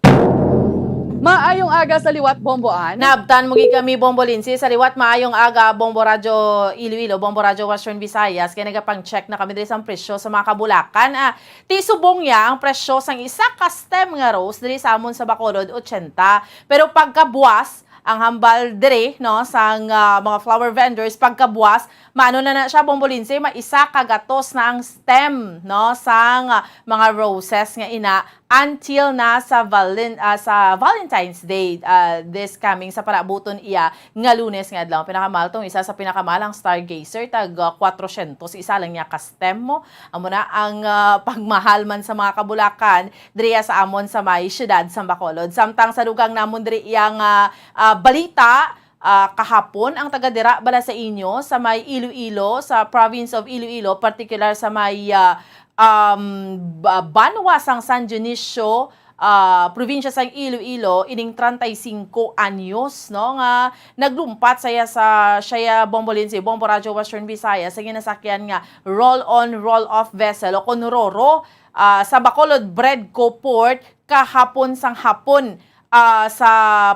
Maayong aga sa liwat, Bombo Ann. Naabtan mo gid kami, Bombo Lindsay. Sa liwat, maayong aga, Bombo Radyo Iloilo, Bombo Radyo Western Visayas. Kaya nagapang-check na kami diri sa presyo sa mga kabulakan. Ah, ti subong niya ang presyo sang isa ka stem nga rose diri sa amon sa Bacolod, ochenta. Pero pagkabuas, ang hambal diri, no, sang, ah, mga flower vendors, pagkabuas, maano na na siya, Bombo Lindsay, maisa ka gatos na ang stem, no, sang, ah, mga roses nga ina, until na sa Valen-, ah, sa Valentine's Day, ah, this coming, sa panabuton iya nga Lunes nga adlaw. Pinakamahal tong isa sa pinakamahal, ang Stargazer, tag, ah, kwatrosyentos, isa lang niya ka stem mo. Amo na ang, ah, pagmahal man sa mga kabulakan diriya sa amon sa may siyudad sa Bacolod. Samtang sa dugang namon diri iya nga, ah, balita, ah, kahapon, ang taga dira bala sa inyo, sa may Iloilo, sa province of Iloilo, partikular sa may, ah, um, ba-, banwa sang San Dionisio, ah, probinsya sang Iloilo ining treinta y cinco anyos, no, nga naglumpat saya sa, siya, Bombo Lindsay, Bombo Radyo Western Visayas, sa ginasakyan nga roll-on, roll-off vessel o kon roro, ah, sa Bacolod Bredco Port kahapon sang hapon, ah, sa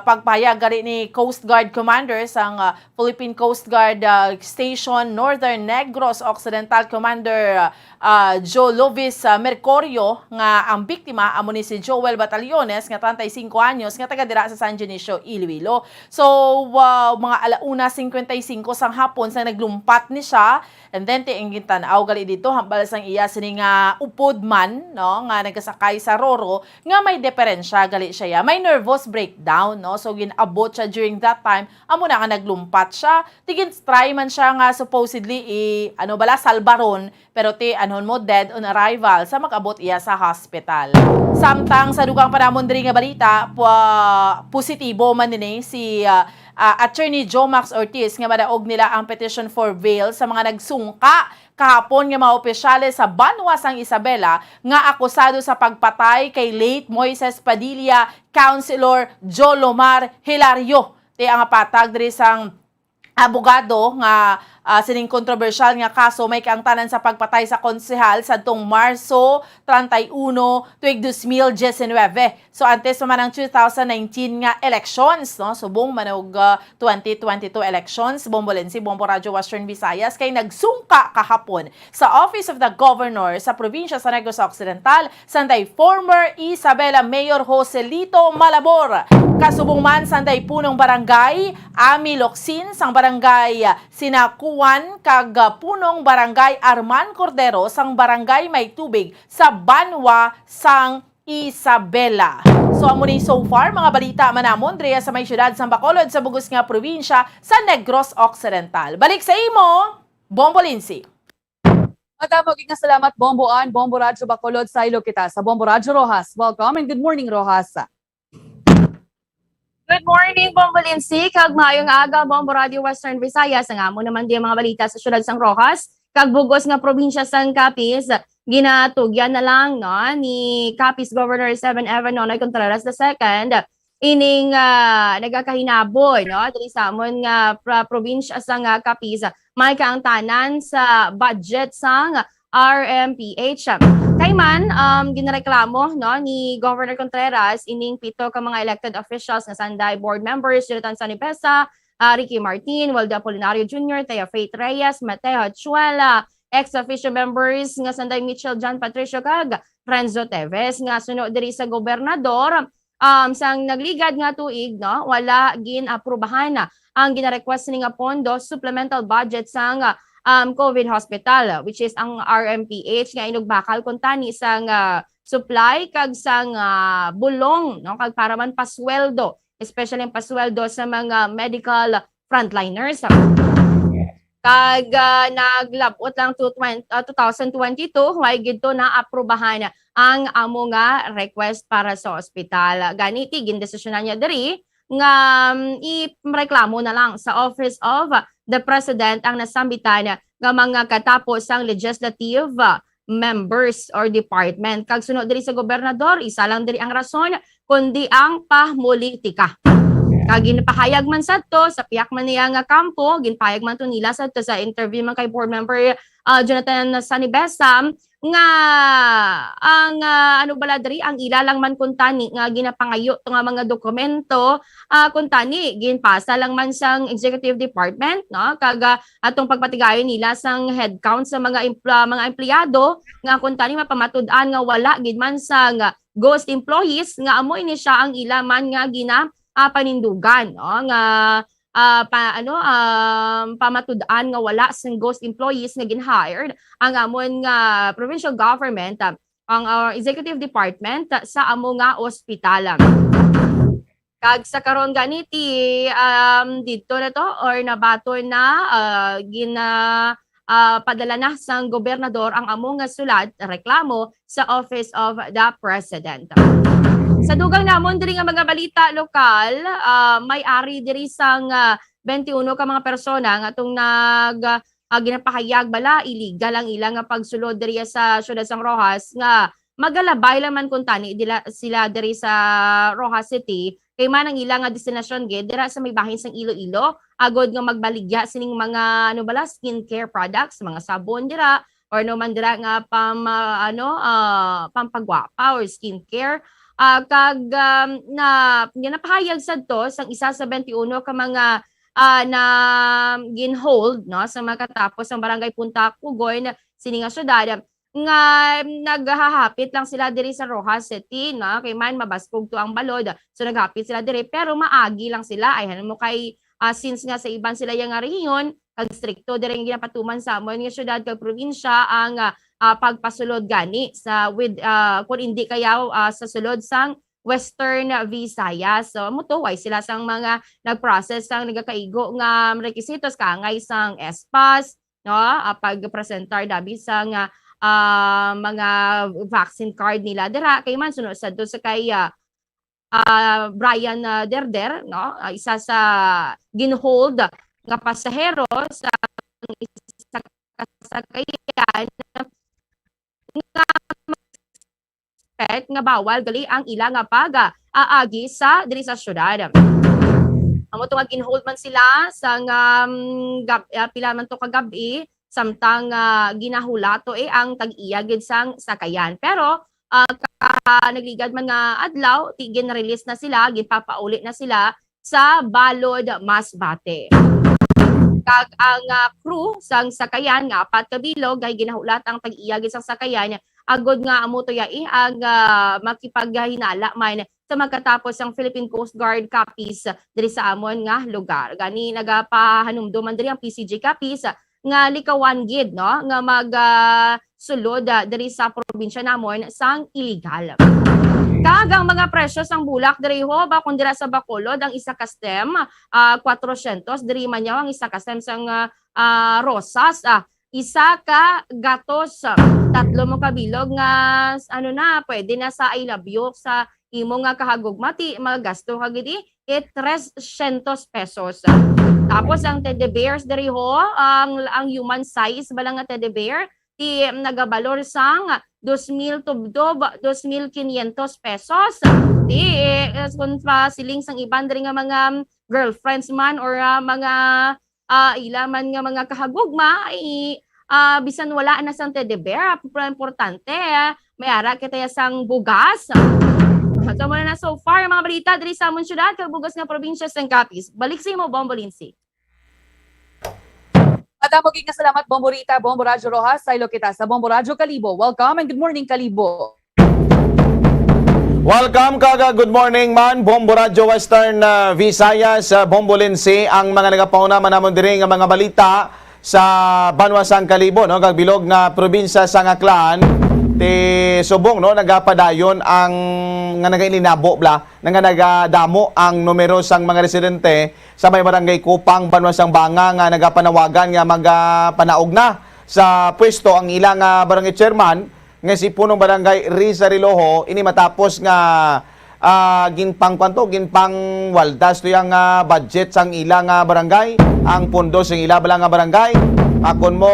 pagpahayag gali ni Coast Guard Commander sang, ah, Philippine Coast Guard, ah, Station Northern Negros Occidental, Commander, ah, ah, Joe Lovis, ah, Mercurio, nga ang biktima amo ni si Joel Batallones, nga treinta y cinco anyos, nga taga dira sa San Dionisio, Iloilo. So, ah, mga ala una cincuenta y cinco sang hapon sa naglumpat ni siya, and then ti ang gintan-aw gali dito, hambal sang iya sini nga upod man, no, nga nagasakay sa roro, nga may diferensya gali siya, may nervous breakdown, no? So, gin-abot siya during that time, amo na nga naglumpat siya. Ti gin-try man siya nga supposedly i, ano bala, salbaron, pero ti anhon mo, dead on arrival sa mag-abot iya sa hospital. Samtang sa dugang pa namon diri nga balita, pwa-, positibo man nini si, ah, ah, Attorney Joe Max Ortiz nga madaog nila ang petition for bail sa mga nagsungka kahapon nga mga opisyales sa banwa sang Isabela nga akusado sa pagpatay kay late Moises Padilla, Councilor Jolomar Hilario. Ti ang patag diri sang abogado nga, ah, sining kontrobersyal nga kaso may kaangtanan sa pagpatay sa konsehal sadtong Marso treinta y uno, tuig dos mil diecinueve. So, antes pa man ang two thousand nineteen nga elections, no? Subong man og, ah, twenty twenty-two elections, Bombo Lindsay, Bombo Radyo Western Visayas, kay nagsungka kahapon sa Office of the Governor sa probinsya sa Negros Occidental, sanday former Isabela Mayor Joselito Malabor, kasubong man sanday punong barangay Ami Locsin sang barangay Sinakuan kag punong barangay Arman Cordero sang barangay May Tubig sa banwa sang Isabela. So, amo ni so far mga balita man namon diri sa may siyudad sang Bacolod sa bugos nga probinsya sa Negros Occidental. Balik sa imo, Bombo Lindsay. Madamo gid nga salamat, Bombo Ann, Bombo Radyo Bacolod, saylo kita sa Bombo Radyo Roxas. Welcome and good morning, Roxas. Good morning, Bombo Lindsay, kag maayong aga, Bombo Radio Western Visayas. Ang amo naman di mga balita sa siyudad sang Roxas, kag bugos nga probinsya sang Capiz, ginatugyan na lang, no, ni Capiz Governor Seven Evan Nonoy Contreras the second, ining, ah, nagakahinabo, no, diri sa amon nga pra-, probinsya sang, ah, Capiz, may kaangtanan sa budget sang R M P H. Kay man, um, ginareklamo, no, ni Governor Contreras ining pito ka mga elected officials nga sanday board members, Jonathan Sanibesa, ah, Ricky Martin, Waldo Apolinario Junior, Thea Faith Reyes, Mateo Chuela, ex officio members nga sanday Mitchell John Patricio kag Renzo Teves, nga suno diri sa gobernador, um, sang nagligad nga tuig, no, wala gin-aprubahan ang gina-request ni nga pondo, supplemental budget sang, um, COVID hospital, which is ang R M P H nga inugbakal kuntani sang, ah, supply kag sang, ah, bulong, no, kag para man pasweldo, especially ang pasweldo sa mga medical frontliners. Kag, ah, naglab-ot lang to twen-, ah, two thousand twenty-two, way gid to naaprubahan ang amo nga request para sa ospital. Gani, ti gindesisyonan niya diri nga, um, ireklamo na lang sa Office of the President ang nasambitan nga mga katapo sang legislative, ah, members or department. Kag suno diri sa gobernador, isa lang diri ang rason, kundi ang pamulitika. Kag ginpahayag man sadto sa pihak man niya nga kampo, ginpahayag man to nila sadto sa interview man kay board member, ah, Jonathan Sanibesa, nga ang, ah, ano bala diri, ang ila lang man kuntani nga ginapangayo to nga mga dokumento, ah, kuntani ginpasa lang man sang executive department, no? Kag, ah, atong pagpatigayon nila sang headcount sa mga empl-, mga empleyado nga kuntani mapamatud-an nga wala gid man sang ghost employees nga amo ini siya ang ila man nga gina, ah, panindugan, no? Nga, ah, pa-, ano, um, pamatud-an nga wala sang ghost employees nga gin-hired ang amon nga provincial government, ah, ang, ah, executive department sa amo nga ospital. Kag sa karon gani ti, um, didto na to or nabaton na, ah, gina-, ah, padala na sang gobernador ang amo nga sulat reklamo sa Office of the President. Sa dugang namon diri nga mga balita lokal, ah, may ari diri sang, ah, twenty-uno ka mga persona nga atong nag-, ah, ginapahayag bala illegal ang ila nga pagsulod diri sa siyudad sang Roxas nga Magalabay lang man kuntani dila, sila diri sa Roxas City, kay man ang ila nga destinasyon gid dira sa may bahin sang Iloilo, agod nga magbaligya sining mga, ano bala, skincare products, mga sabon dira, or no man dira nga pam, ah, ano, ah, pampagwapa or skincare. Ah, kag, um, na, nga napahayag sad to sang isa sa twenty-uno ka mga, ah, na ginhold, no, sa mga katapos ang Barangay Punta Kugon sini nga syudad, nga naghahapit lang sila diri sa Roxas City, no? Kay man mabaskog to ang balod. So, naghapit sila diri, pero maagi lang sila. Ay, ano mo kay, ah, since nga sa iban sila yang nga rehiyon, kag strikto diri ang ginapatuman sa amon nga syudad kag probinsya ang, ah, ah, pagpasulod gani sa with, ah, kung hindi kaya, ah, sa sulod sang Western Visayas. So, amo to, way sila sang mga nag-process sang nagakaigo nga requisitos, kaangay sang S-PaSS, no? Ah, pag-presentar dabi sang, ah, ah, mga vaccine card nila dira. Kay man, sunod sad to sa kay, ah, ah, Brian, ah, Derder, no? Ah, isa sa ginhold nga pasahero sa isa ka sakayan nga suspect nga bawal gali ang ila nga pag-aagi sa diri sa syudad. Amo to nga ginhold man sila sang, um, gab-, ah, pila man to ka gab-i, samtang, ah, ginahulato, eh, ang tag-iya gid sang sakayan. Pero, ah, ka-, nagligad man nga adlaw, ti-, gin-release na sila, ginpapauli na sila sa Balod, Masbate. Kag ang, ah, crew sang sakayan nga apat ka bilog kay ginahulat ang tag-iya gid sang sakayan, agod nga amo to yai ang, ah, makipaghinala man sa magkatapos ang Philippine Coast Guard Capiz diri sa amon nga lugar. Gani, nagapahanumdom man diri ang P C G Capiz nga likawan gid, no, nga mag, ah, sulod, ah, diri sa probinsya namon sang iligal. Kag ang mga presyo sang bulak diri ho, ba, kung dira sa Bacolod ang isa ka stem, ah, kwatrosyentos, diri man yaw ang isa ka stem sang, ah, ah, rosas, ah, isa ka gatos, ah, tatlo mo ka bilog nga s-, ano na, pwede na sa I love you sa imo nga kahagugma, ti magasto ka gid, eh, trescientos pesos. Tapos ang teddy bears diri ho, ang, ang human size bala nga teddy bear, ti nagabalor sang dos mil tubtob dos mil quinientos pesos. Ti, eh, kung pa siling sang iban diri nga mga girlfriends man or, ah, mga, ah, ila man nga mga kahagugma, ay, ah, bisan wala na sang teddy bear, pero importante, ah, may ara kita ya sang bugas. So, muna na so far, mga balita diri sa amon syudad, kag bugas nga probinsya sang Capiz. Balik sa imo, Bombo Lindsay. Madamo gid nga salamat, Bombo Rita, Bombo Radyo Roxas, saylo kita sa Bombo Radyo Kalibo. Welcome and good morning, Kalibo. Welcome kag, ah, good morning man, Bombo Radyo Western, ah, Visayas, ah, Bombo Lindsay, ang mga nagapauna man namon diri nga mga balita sa banwa sang Kalibo, no, kag bilog nga probinsya sang Aklan, ti subong, no, nagapadayon ang nga nagailinabo bla, na nga nagadamo ang numero sang mga residente sa may barangay Kupang, banwa sang Banga, nga nagapanawagan nga magapanaog na sa pwesto ang ilang, ah, barangay chairman, nga si Punong Barangay Riza Riloho, ini matapos nga, ah, ginpangkwanto, ginpangwaldas to yang, ah, budget sang ila nga barangay, ang pondo sang ila bala nga barangay. Akon mo,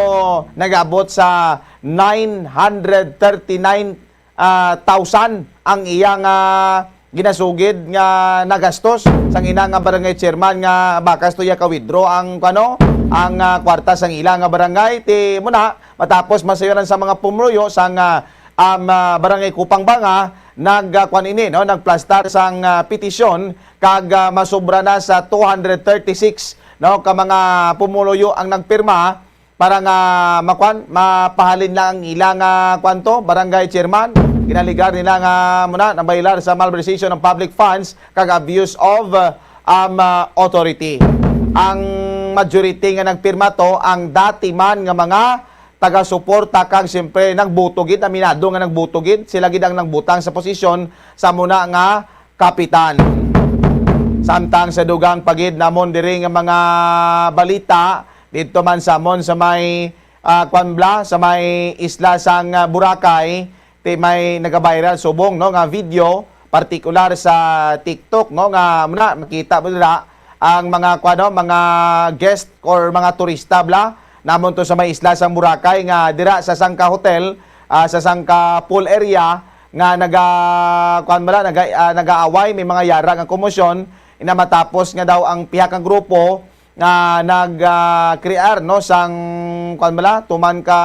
nag-abot sa nine hundred thirty-nine, ah, thousand ang iya nga ginasugid nga nagastos sang ina nga barangay chairman nga bakas to iya ka-withdraw ang, ano, ang, ah, kwarta sang ila nga barangay. Ti muna, matapos masayuran sa mga pumuluyo sang, ah, um, ah, Barangay Kupang Banga, nag, ah, kwan ini, no, nagplastar sang, ah, petisyon kag, ah, masubra na sa two hundred thirty-six, no, ka mga pumuluyo ang nagpirma para nga makwan, mapahalin lang ang ila nga kwanto, barangay chairman. Ginaligar nila nga muna nabailar sa malversation of public funds kag abuse of, uh, um, uh, authority. Ang majority nga nagpirma to ang dati man nga mga taga-suporta kag siyempre nagbuto gid, aminado nga nagbuto gid, sila gid ang nagbutang sa posisyon sa muna nga kapitan. Samtang sa dugang pa gid namon diri nga mga balita, didto man sa amon sa may, ah, kwan bala, sa may isla sang, ah, Boracay, ti may nagaviral subong, no, nga video, partikular sa TikTok, no, nga muna makita mo dira ang mga, kwan, no, mga guest or mga turista bala namon to sa may isla sang Boracay nga dira sa sangka hotel, ah, sa sangka pool area, nga naga kuan bala naga ah, nagaaway, may mga yara nga komosyon, ina matapos nga daw ang pihak nga grupo nga nag ah, crear, no, sang kuan bala tuman ka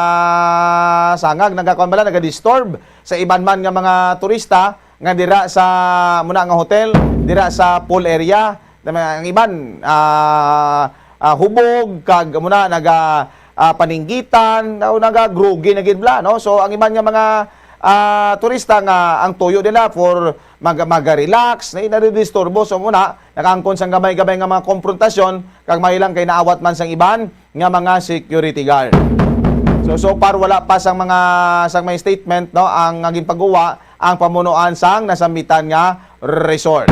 sangag, naga kuan bala naga-disturb sa iban man nga mga turista nga dira sa muna nga hotel, dira sa pool area. Ang iban ah, ah, hubog kag muna naga ah, paninggitan, o naga-groggy na gid bala, no? So ang iban nga mga ah, turista nga ang tuyo nila for mag maga-relax, na nadidisturbo. So muna, nakaangkon sang gamay-gamay nga mga komprontasyon, kag may lang kay naawat man sang iban nga mga security guard. So, so far wala pa sang mga sang may statement, no, ang naging pagguwa ang pamunuan sang nasambitan nga resort.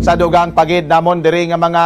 Sa dugang pagid namon diri nga mga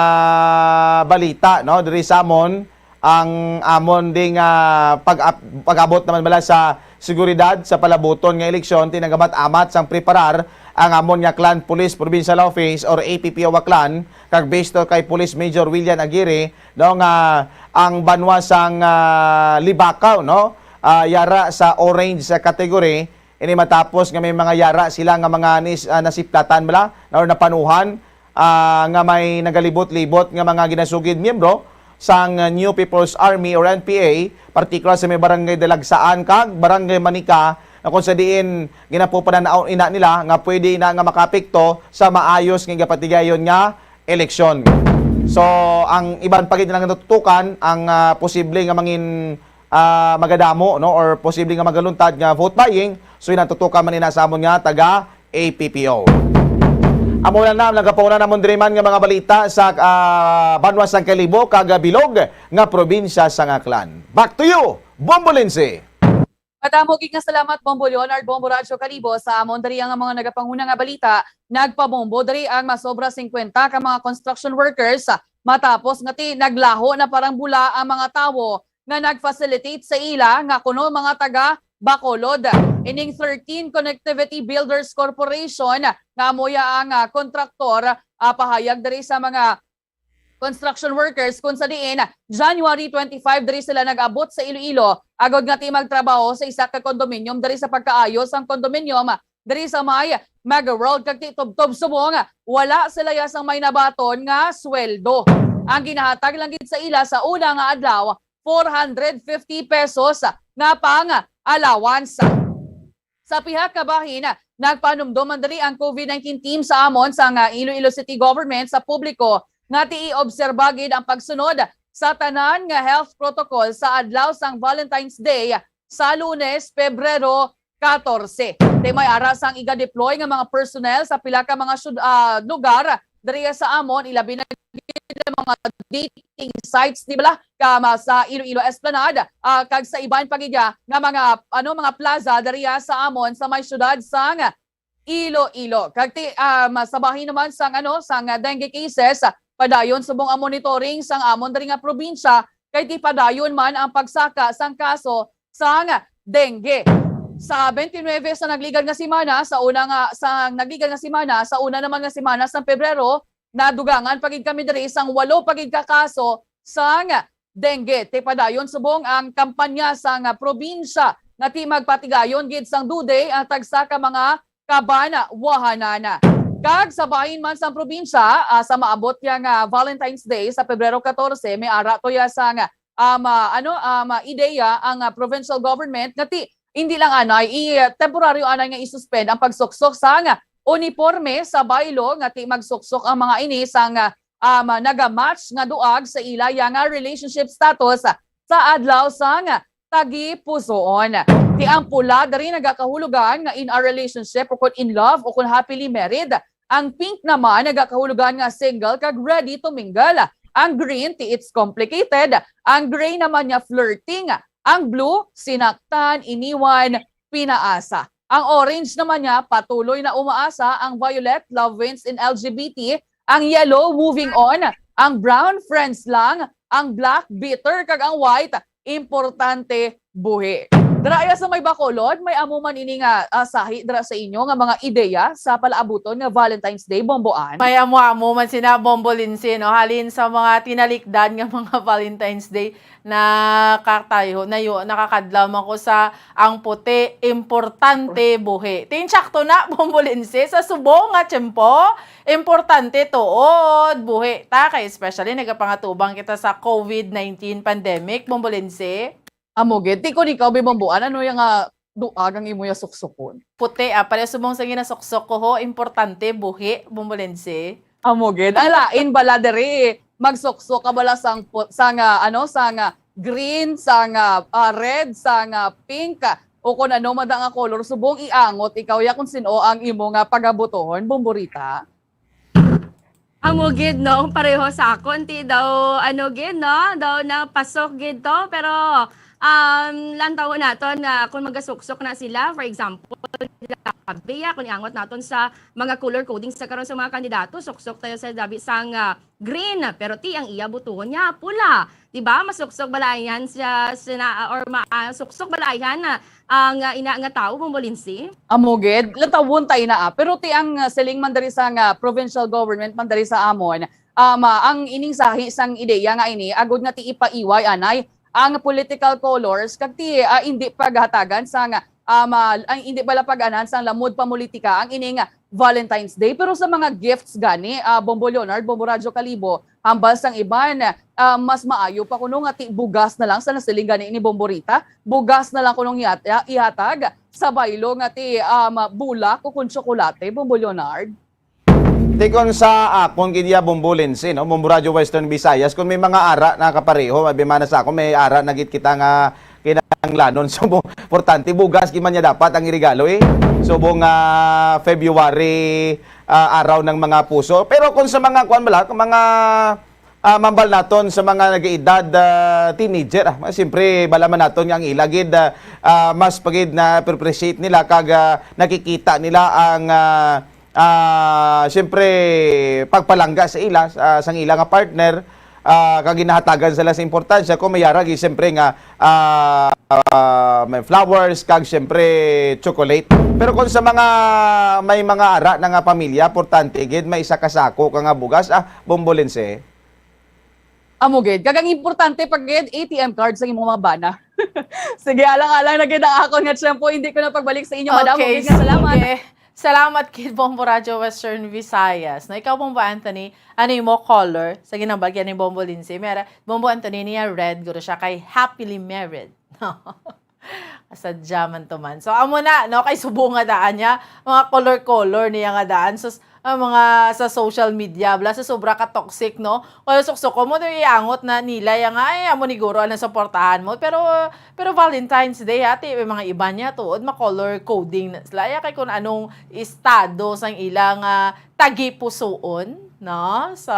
balita, no, diri sa amon ang amon ding ah, pag pag-abot naman bala sa seguridad sa palabuton nga eleksyon, tinagamat-amat sang preparar ang amon nga Clan Police Provincial Office or A P P O Aklan, kag bisto kay Police Major William Aguirre, no, nga ang banwa sang ah, Libacao, no, ah, yara sa orange sa category, ini matapos nga may mga yara sila nga mga nis, ah, nasiplatan bala or napanuhan ah, nga may nagalibot-libot nga mga ginasugid miyembro sang New People's Army or N P A, partikular sa may Barangay Dalagsaan kag Barangay Manica, na kung sa diin ginapupanan-aw ina nila nga pwede ina nga makaapekto sa maayos nga gapatigayon nga eleksyon. So, ang iban pa gid nga natutukan ang ah, posible nga mangin ah, magadamo, no, or posible nga magaluntad nga vote buying, so natutukan man ina sa amon nga taga A P P O. Amo na na ang nagapauna namon diri man nga mga balita sa ah, banwa sang Kalibo kag bilog nga probinsya sang Aklan. Back to you, Bombo Lindsay. Madamo gid nga salamat, Bombo Leonard, Bombo Radyo Kalibo, sa amon diri ang mga nagapanguna nga balita. Nagpabombo diri ang masobra singkwenta ka mga construction workers matapos nga ti naglaho na parang bula ang mga tawo nga nag-facilitate sa ila nga kuno mga taga Bacolod. Ining thirteen Connectivity Builders Corporation nga amo ya ang ah, kontraktor ah, pahayag diri sa mga construction workers kung sa diin January twenty-five diri sila nag-abot sa Iloilo agod nga ti magtrabaho sa isa ka condominium diri sa pagkaayo sang condominium diri sa may Mega World kag ti tubtob subong wala sila ya sang may nabaton nga sweldo. Ang ginahatag lang gid sa ila sa una nga adlaw four hundred fifty pesos nga pang allowance. Sa pihak nga bahin, nagpanumdom man diri ang COVID nineteen team sa amon sang Iloilo City Government sa publiko nga ti i-obserba gid ang pagsunod sa tanan nga health protocol sa adlaw sang Valentine's Day sa Lunes, Pebrero katorse. Ti may ara sang iga-deploy nga mga personnel sa pila ka mga syud- ah, lugar diri sa amon, ilabi na gid ang mga dating sites ni bala kama sa Iloilo Esplanade ah, kag sa iban pa gid ya nga mga ano mga plaza diri sa amon sa may syudad sang Iloilo. Kag ti um, sa bahin naman sang ano sang dengue cases, padayon subong ang monitoring sang amon diri nga probinsya kay ti padayon man ang pagsaka sang kaso sang dengue. Sa twenty-nine sa nagligad nga semana, sa una nga sa nagligad nga semana, sa una naman nga semana sa Pebrero, nadugangan pa gid kami diri sang walo pa gid ka kaso sang dengue. Ti padayon subong ang kampanya sang probinsya nga ti magpatigayon gid sang dude ang tagsa ka mga kabanwahanan. Kag sa bahin man sang probinsya, ah, sa maabot ya nga Valentine's Day sa Pebrero katorse, may ara to ya sang um, ah, ano, um, ah, ideya ang ah, provincial government nga ti hindi lang anay i temporaryo anay nga i-suspend ang pagsuksok sang uniporme sa baylo nga ti magsuksok ang mga ini sang ah, um, naga-match nga duag sa ila ya nga relationship status sa adlaw sang tagipusoon. Ti ang pula diri nagakahulugan nga in a relationship o kun in love o kun happily married. Ang pink naman nagakahulugan nga single kag ready to mingle. Ang green ti it's complicated. Ang gray naman nga flirting. Ang blue sinaktan, iniwan, pinaasa. Ang orange naman nga patuloy na umaasa. Ang violet love wins in L G B T. Ang yellow moving on. Ang brown friends lang. Ang black bitter kag ang white importante Buhi. Dira iya sa may Bacolod, may amo man ini nga, ah, sahi dira sa inyo nga mga ideya sa palaabuton nga Valentine's Day, Bombo Ann? May amo-amo man sina, Bombo Lindsay, no? Halin sa mga tinalikdan nga mga Valentine's Day, nakatayo, nayo, nakakadlaw man ko sa ang puti, importante, buhi. Tinsakto na, Bombo Lindsay, sa subong nga tiyempo, importante tuod, buhi ta, kay especially nagapangatubang kita sa covid nineteen pandemic, Bombo Lindsay. Amo gid. Ti kun ikaw, Bi Bombo Ann, ano yang, ah, duag ang imo ya suksukon? Puti, ah, pareho subong sa ginasuksok ko, ho, importante, buhi, Bombo Lindsay. Amo gid. Ang lain bala diri, magsuksok ka bala sang pu-, sang, ah, ano, sang, ah, green, sang, ah, ah, red, sang, ah, pink, ah, o kun ano man da nga color, subong iangot ikaw ya kung sin-o ang imo nga pagabutuhon, Bombo Rita. Amo gid, no? Pareho sa akon, ti daw, ano gid, no? Daw napasok gid to, pero, um, lantawon naton nga kung magasuksok na sila, for example, labi, ah, kung iangot naton sa mga color coding sa karon sa mga kandidato, suksok tayo sa labi sang, ah, green, pero ti ang iya butuhon niya pula. Di ba? Masuksok bala yan siya, sina-, or ma-, ah, suksok bala yan, ah, ang, ah, ina nga tawo, Bombo Lindsay? Amo gid, latawon tayo na, ah. Pero ti ang, ah, siling man diri sa nga provincial government man diri sa amon, um, ah, ang ining sahi sang ideya nga ini, agod nga ti ipaiway anay ang political colors, kag ti, ah, indi paghatagan sang, um, ah, ang indi bala pag-anan sang lamod pamulitika ang ining Valentine's Day. Pero sa mga gifts gani, ah, Bombo Leonard, Bombo Radyo Kalibo, hambal sang iban, ah, mas maayo pa kuno nga ti bugas na lang, sa nasiling gani ni Bombo Rita, bugas na lang kuno ihat-, ihatag sa baylo nga ti, um, bulak o kun tsokolate, Bombo Leonard. Ti kon sa akon gid ya, Bombo Lindsay, no? Bombo Radyo Western Visayas, kung may mga ara na kapareho, abi man na sa akon, may ara na gid kita nga kinahanglanon. So, bu-, importante, bugas gid man niya dapat ang iregalo, eh. Subong nga February, ah, araw ng mga puso. Pero kung sa mga, kuwan bala, kung mga, ah, mambal naton sa mga nag-edad, ah, teenager, ah, siyempre, bala man naton nga ang ila gid, ah, ah, mas pagid na appreciate nila kag, ah, nakikita nila ang, ah, ah, siyempre, pagpalangga sa ila, sa, sang ila nga partner, ah, kag ginahatagan sila sa importansya, kung may ara gid, siyempre, nga, ah, ah, may flowers, kag, siyempre, chocolate. Pero kung sa mga, may mga ara na nga pamilya, importante gid, may isa ka sako ka nga bugas, ah, Bombo Lindsay. Amo gid. Kag ang importante pa gid, A T M card sa imong mga bana. Sige, alang-alang na gid ang akon nga tiyempo. Hindi ko na pagbalik sa inyo, madam. Okay, amo gid nga salamat. Sige. Salamat kid Bombo Radyo Western Visayas. No, ikaw, Bombo Anthony, ano imo color? Sa ginambal kay ni Bombo Lindsay, mera, Bombo Anthony niya red, guro siya kay happily married. Sadya man to man. So, amo na, no? Kay subo nga daan niya, mga color-color niya nga daan. So, ang mga sa social media, bla, sa sobra ka toxic, no? Wala suksok mo, to iangot na nila, ya nga, "Ay, amo ni guro, ang suportahan mo." Pero, pero Valentine's Day, ha, ti, may mga iba niya, tuod, ma-color coding na sila. Ya, kay kung anong estado sang ilang, ah, tagipusoon, no? So,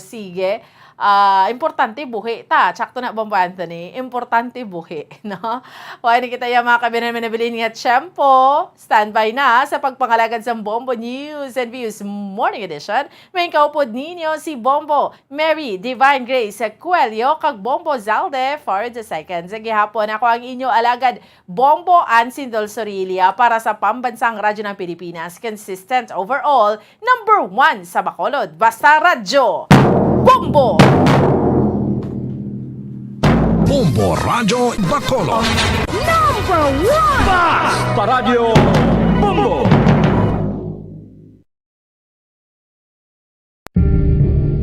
sige. Ah, importante buhi ta. Tsakto na, Bombo Anthony. Importante buhi, no? Kuha ni kita yung mga kabinan manabilin nga tiyempo. Standby na sa pagpangalagad sa Bombo News and Views Morning Edition. May kaupod ninyo si Bombo Mary Divine Grace Coelho kag Bombo Zalde for the second. Sa gihapon, ako ang inyo alagad, Bombo Ann Sindol Sorilia para sa Pambansang Radyo ng Pilipinas, consistent overall, number one sa Bacolod. Basta Radyo, Bombo! Bombo Radyo Bacolod. Number one! Basta Radyo, Bombo!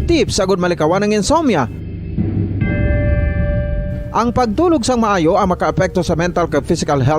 Tips agud malikawan ang insomnia. Ang pagtulog sang maayo ang makaapekto sa mental kag physical health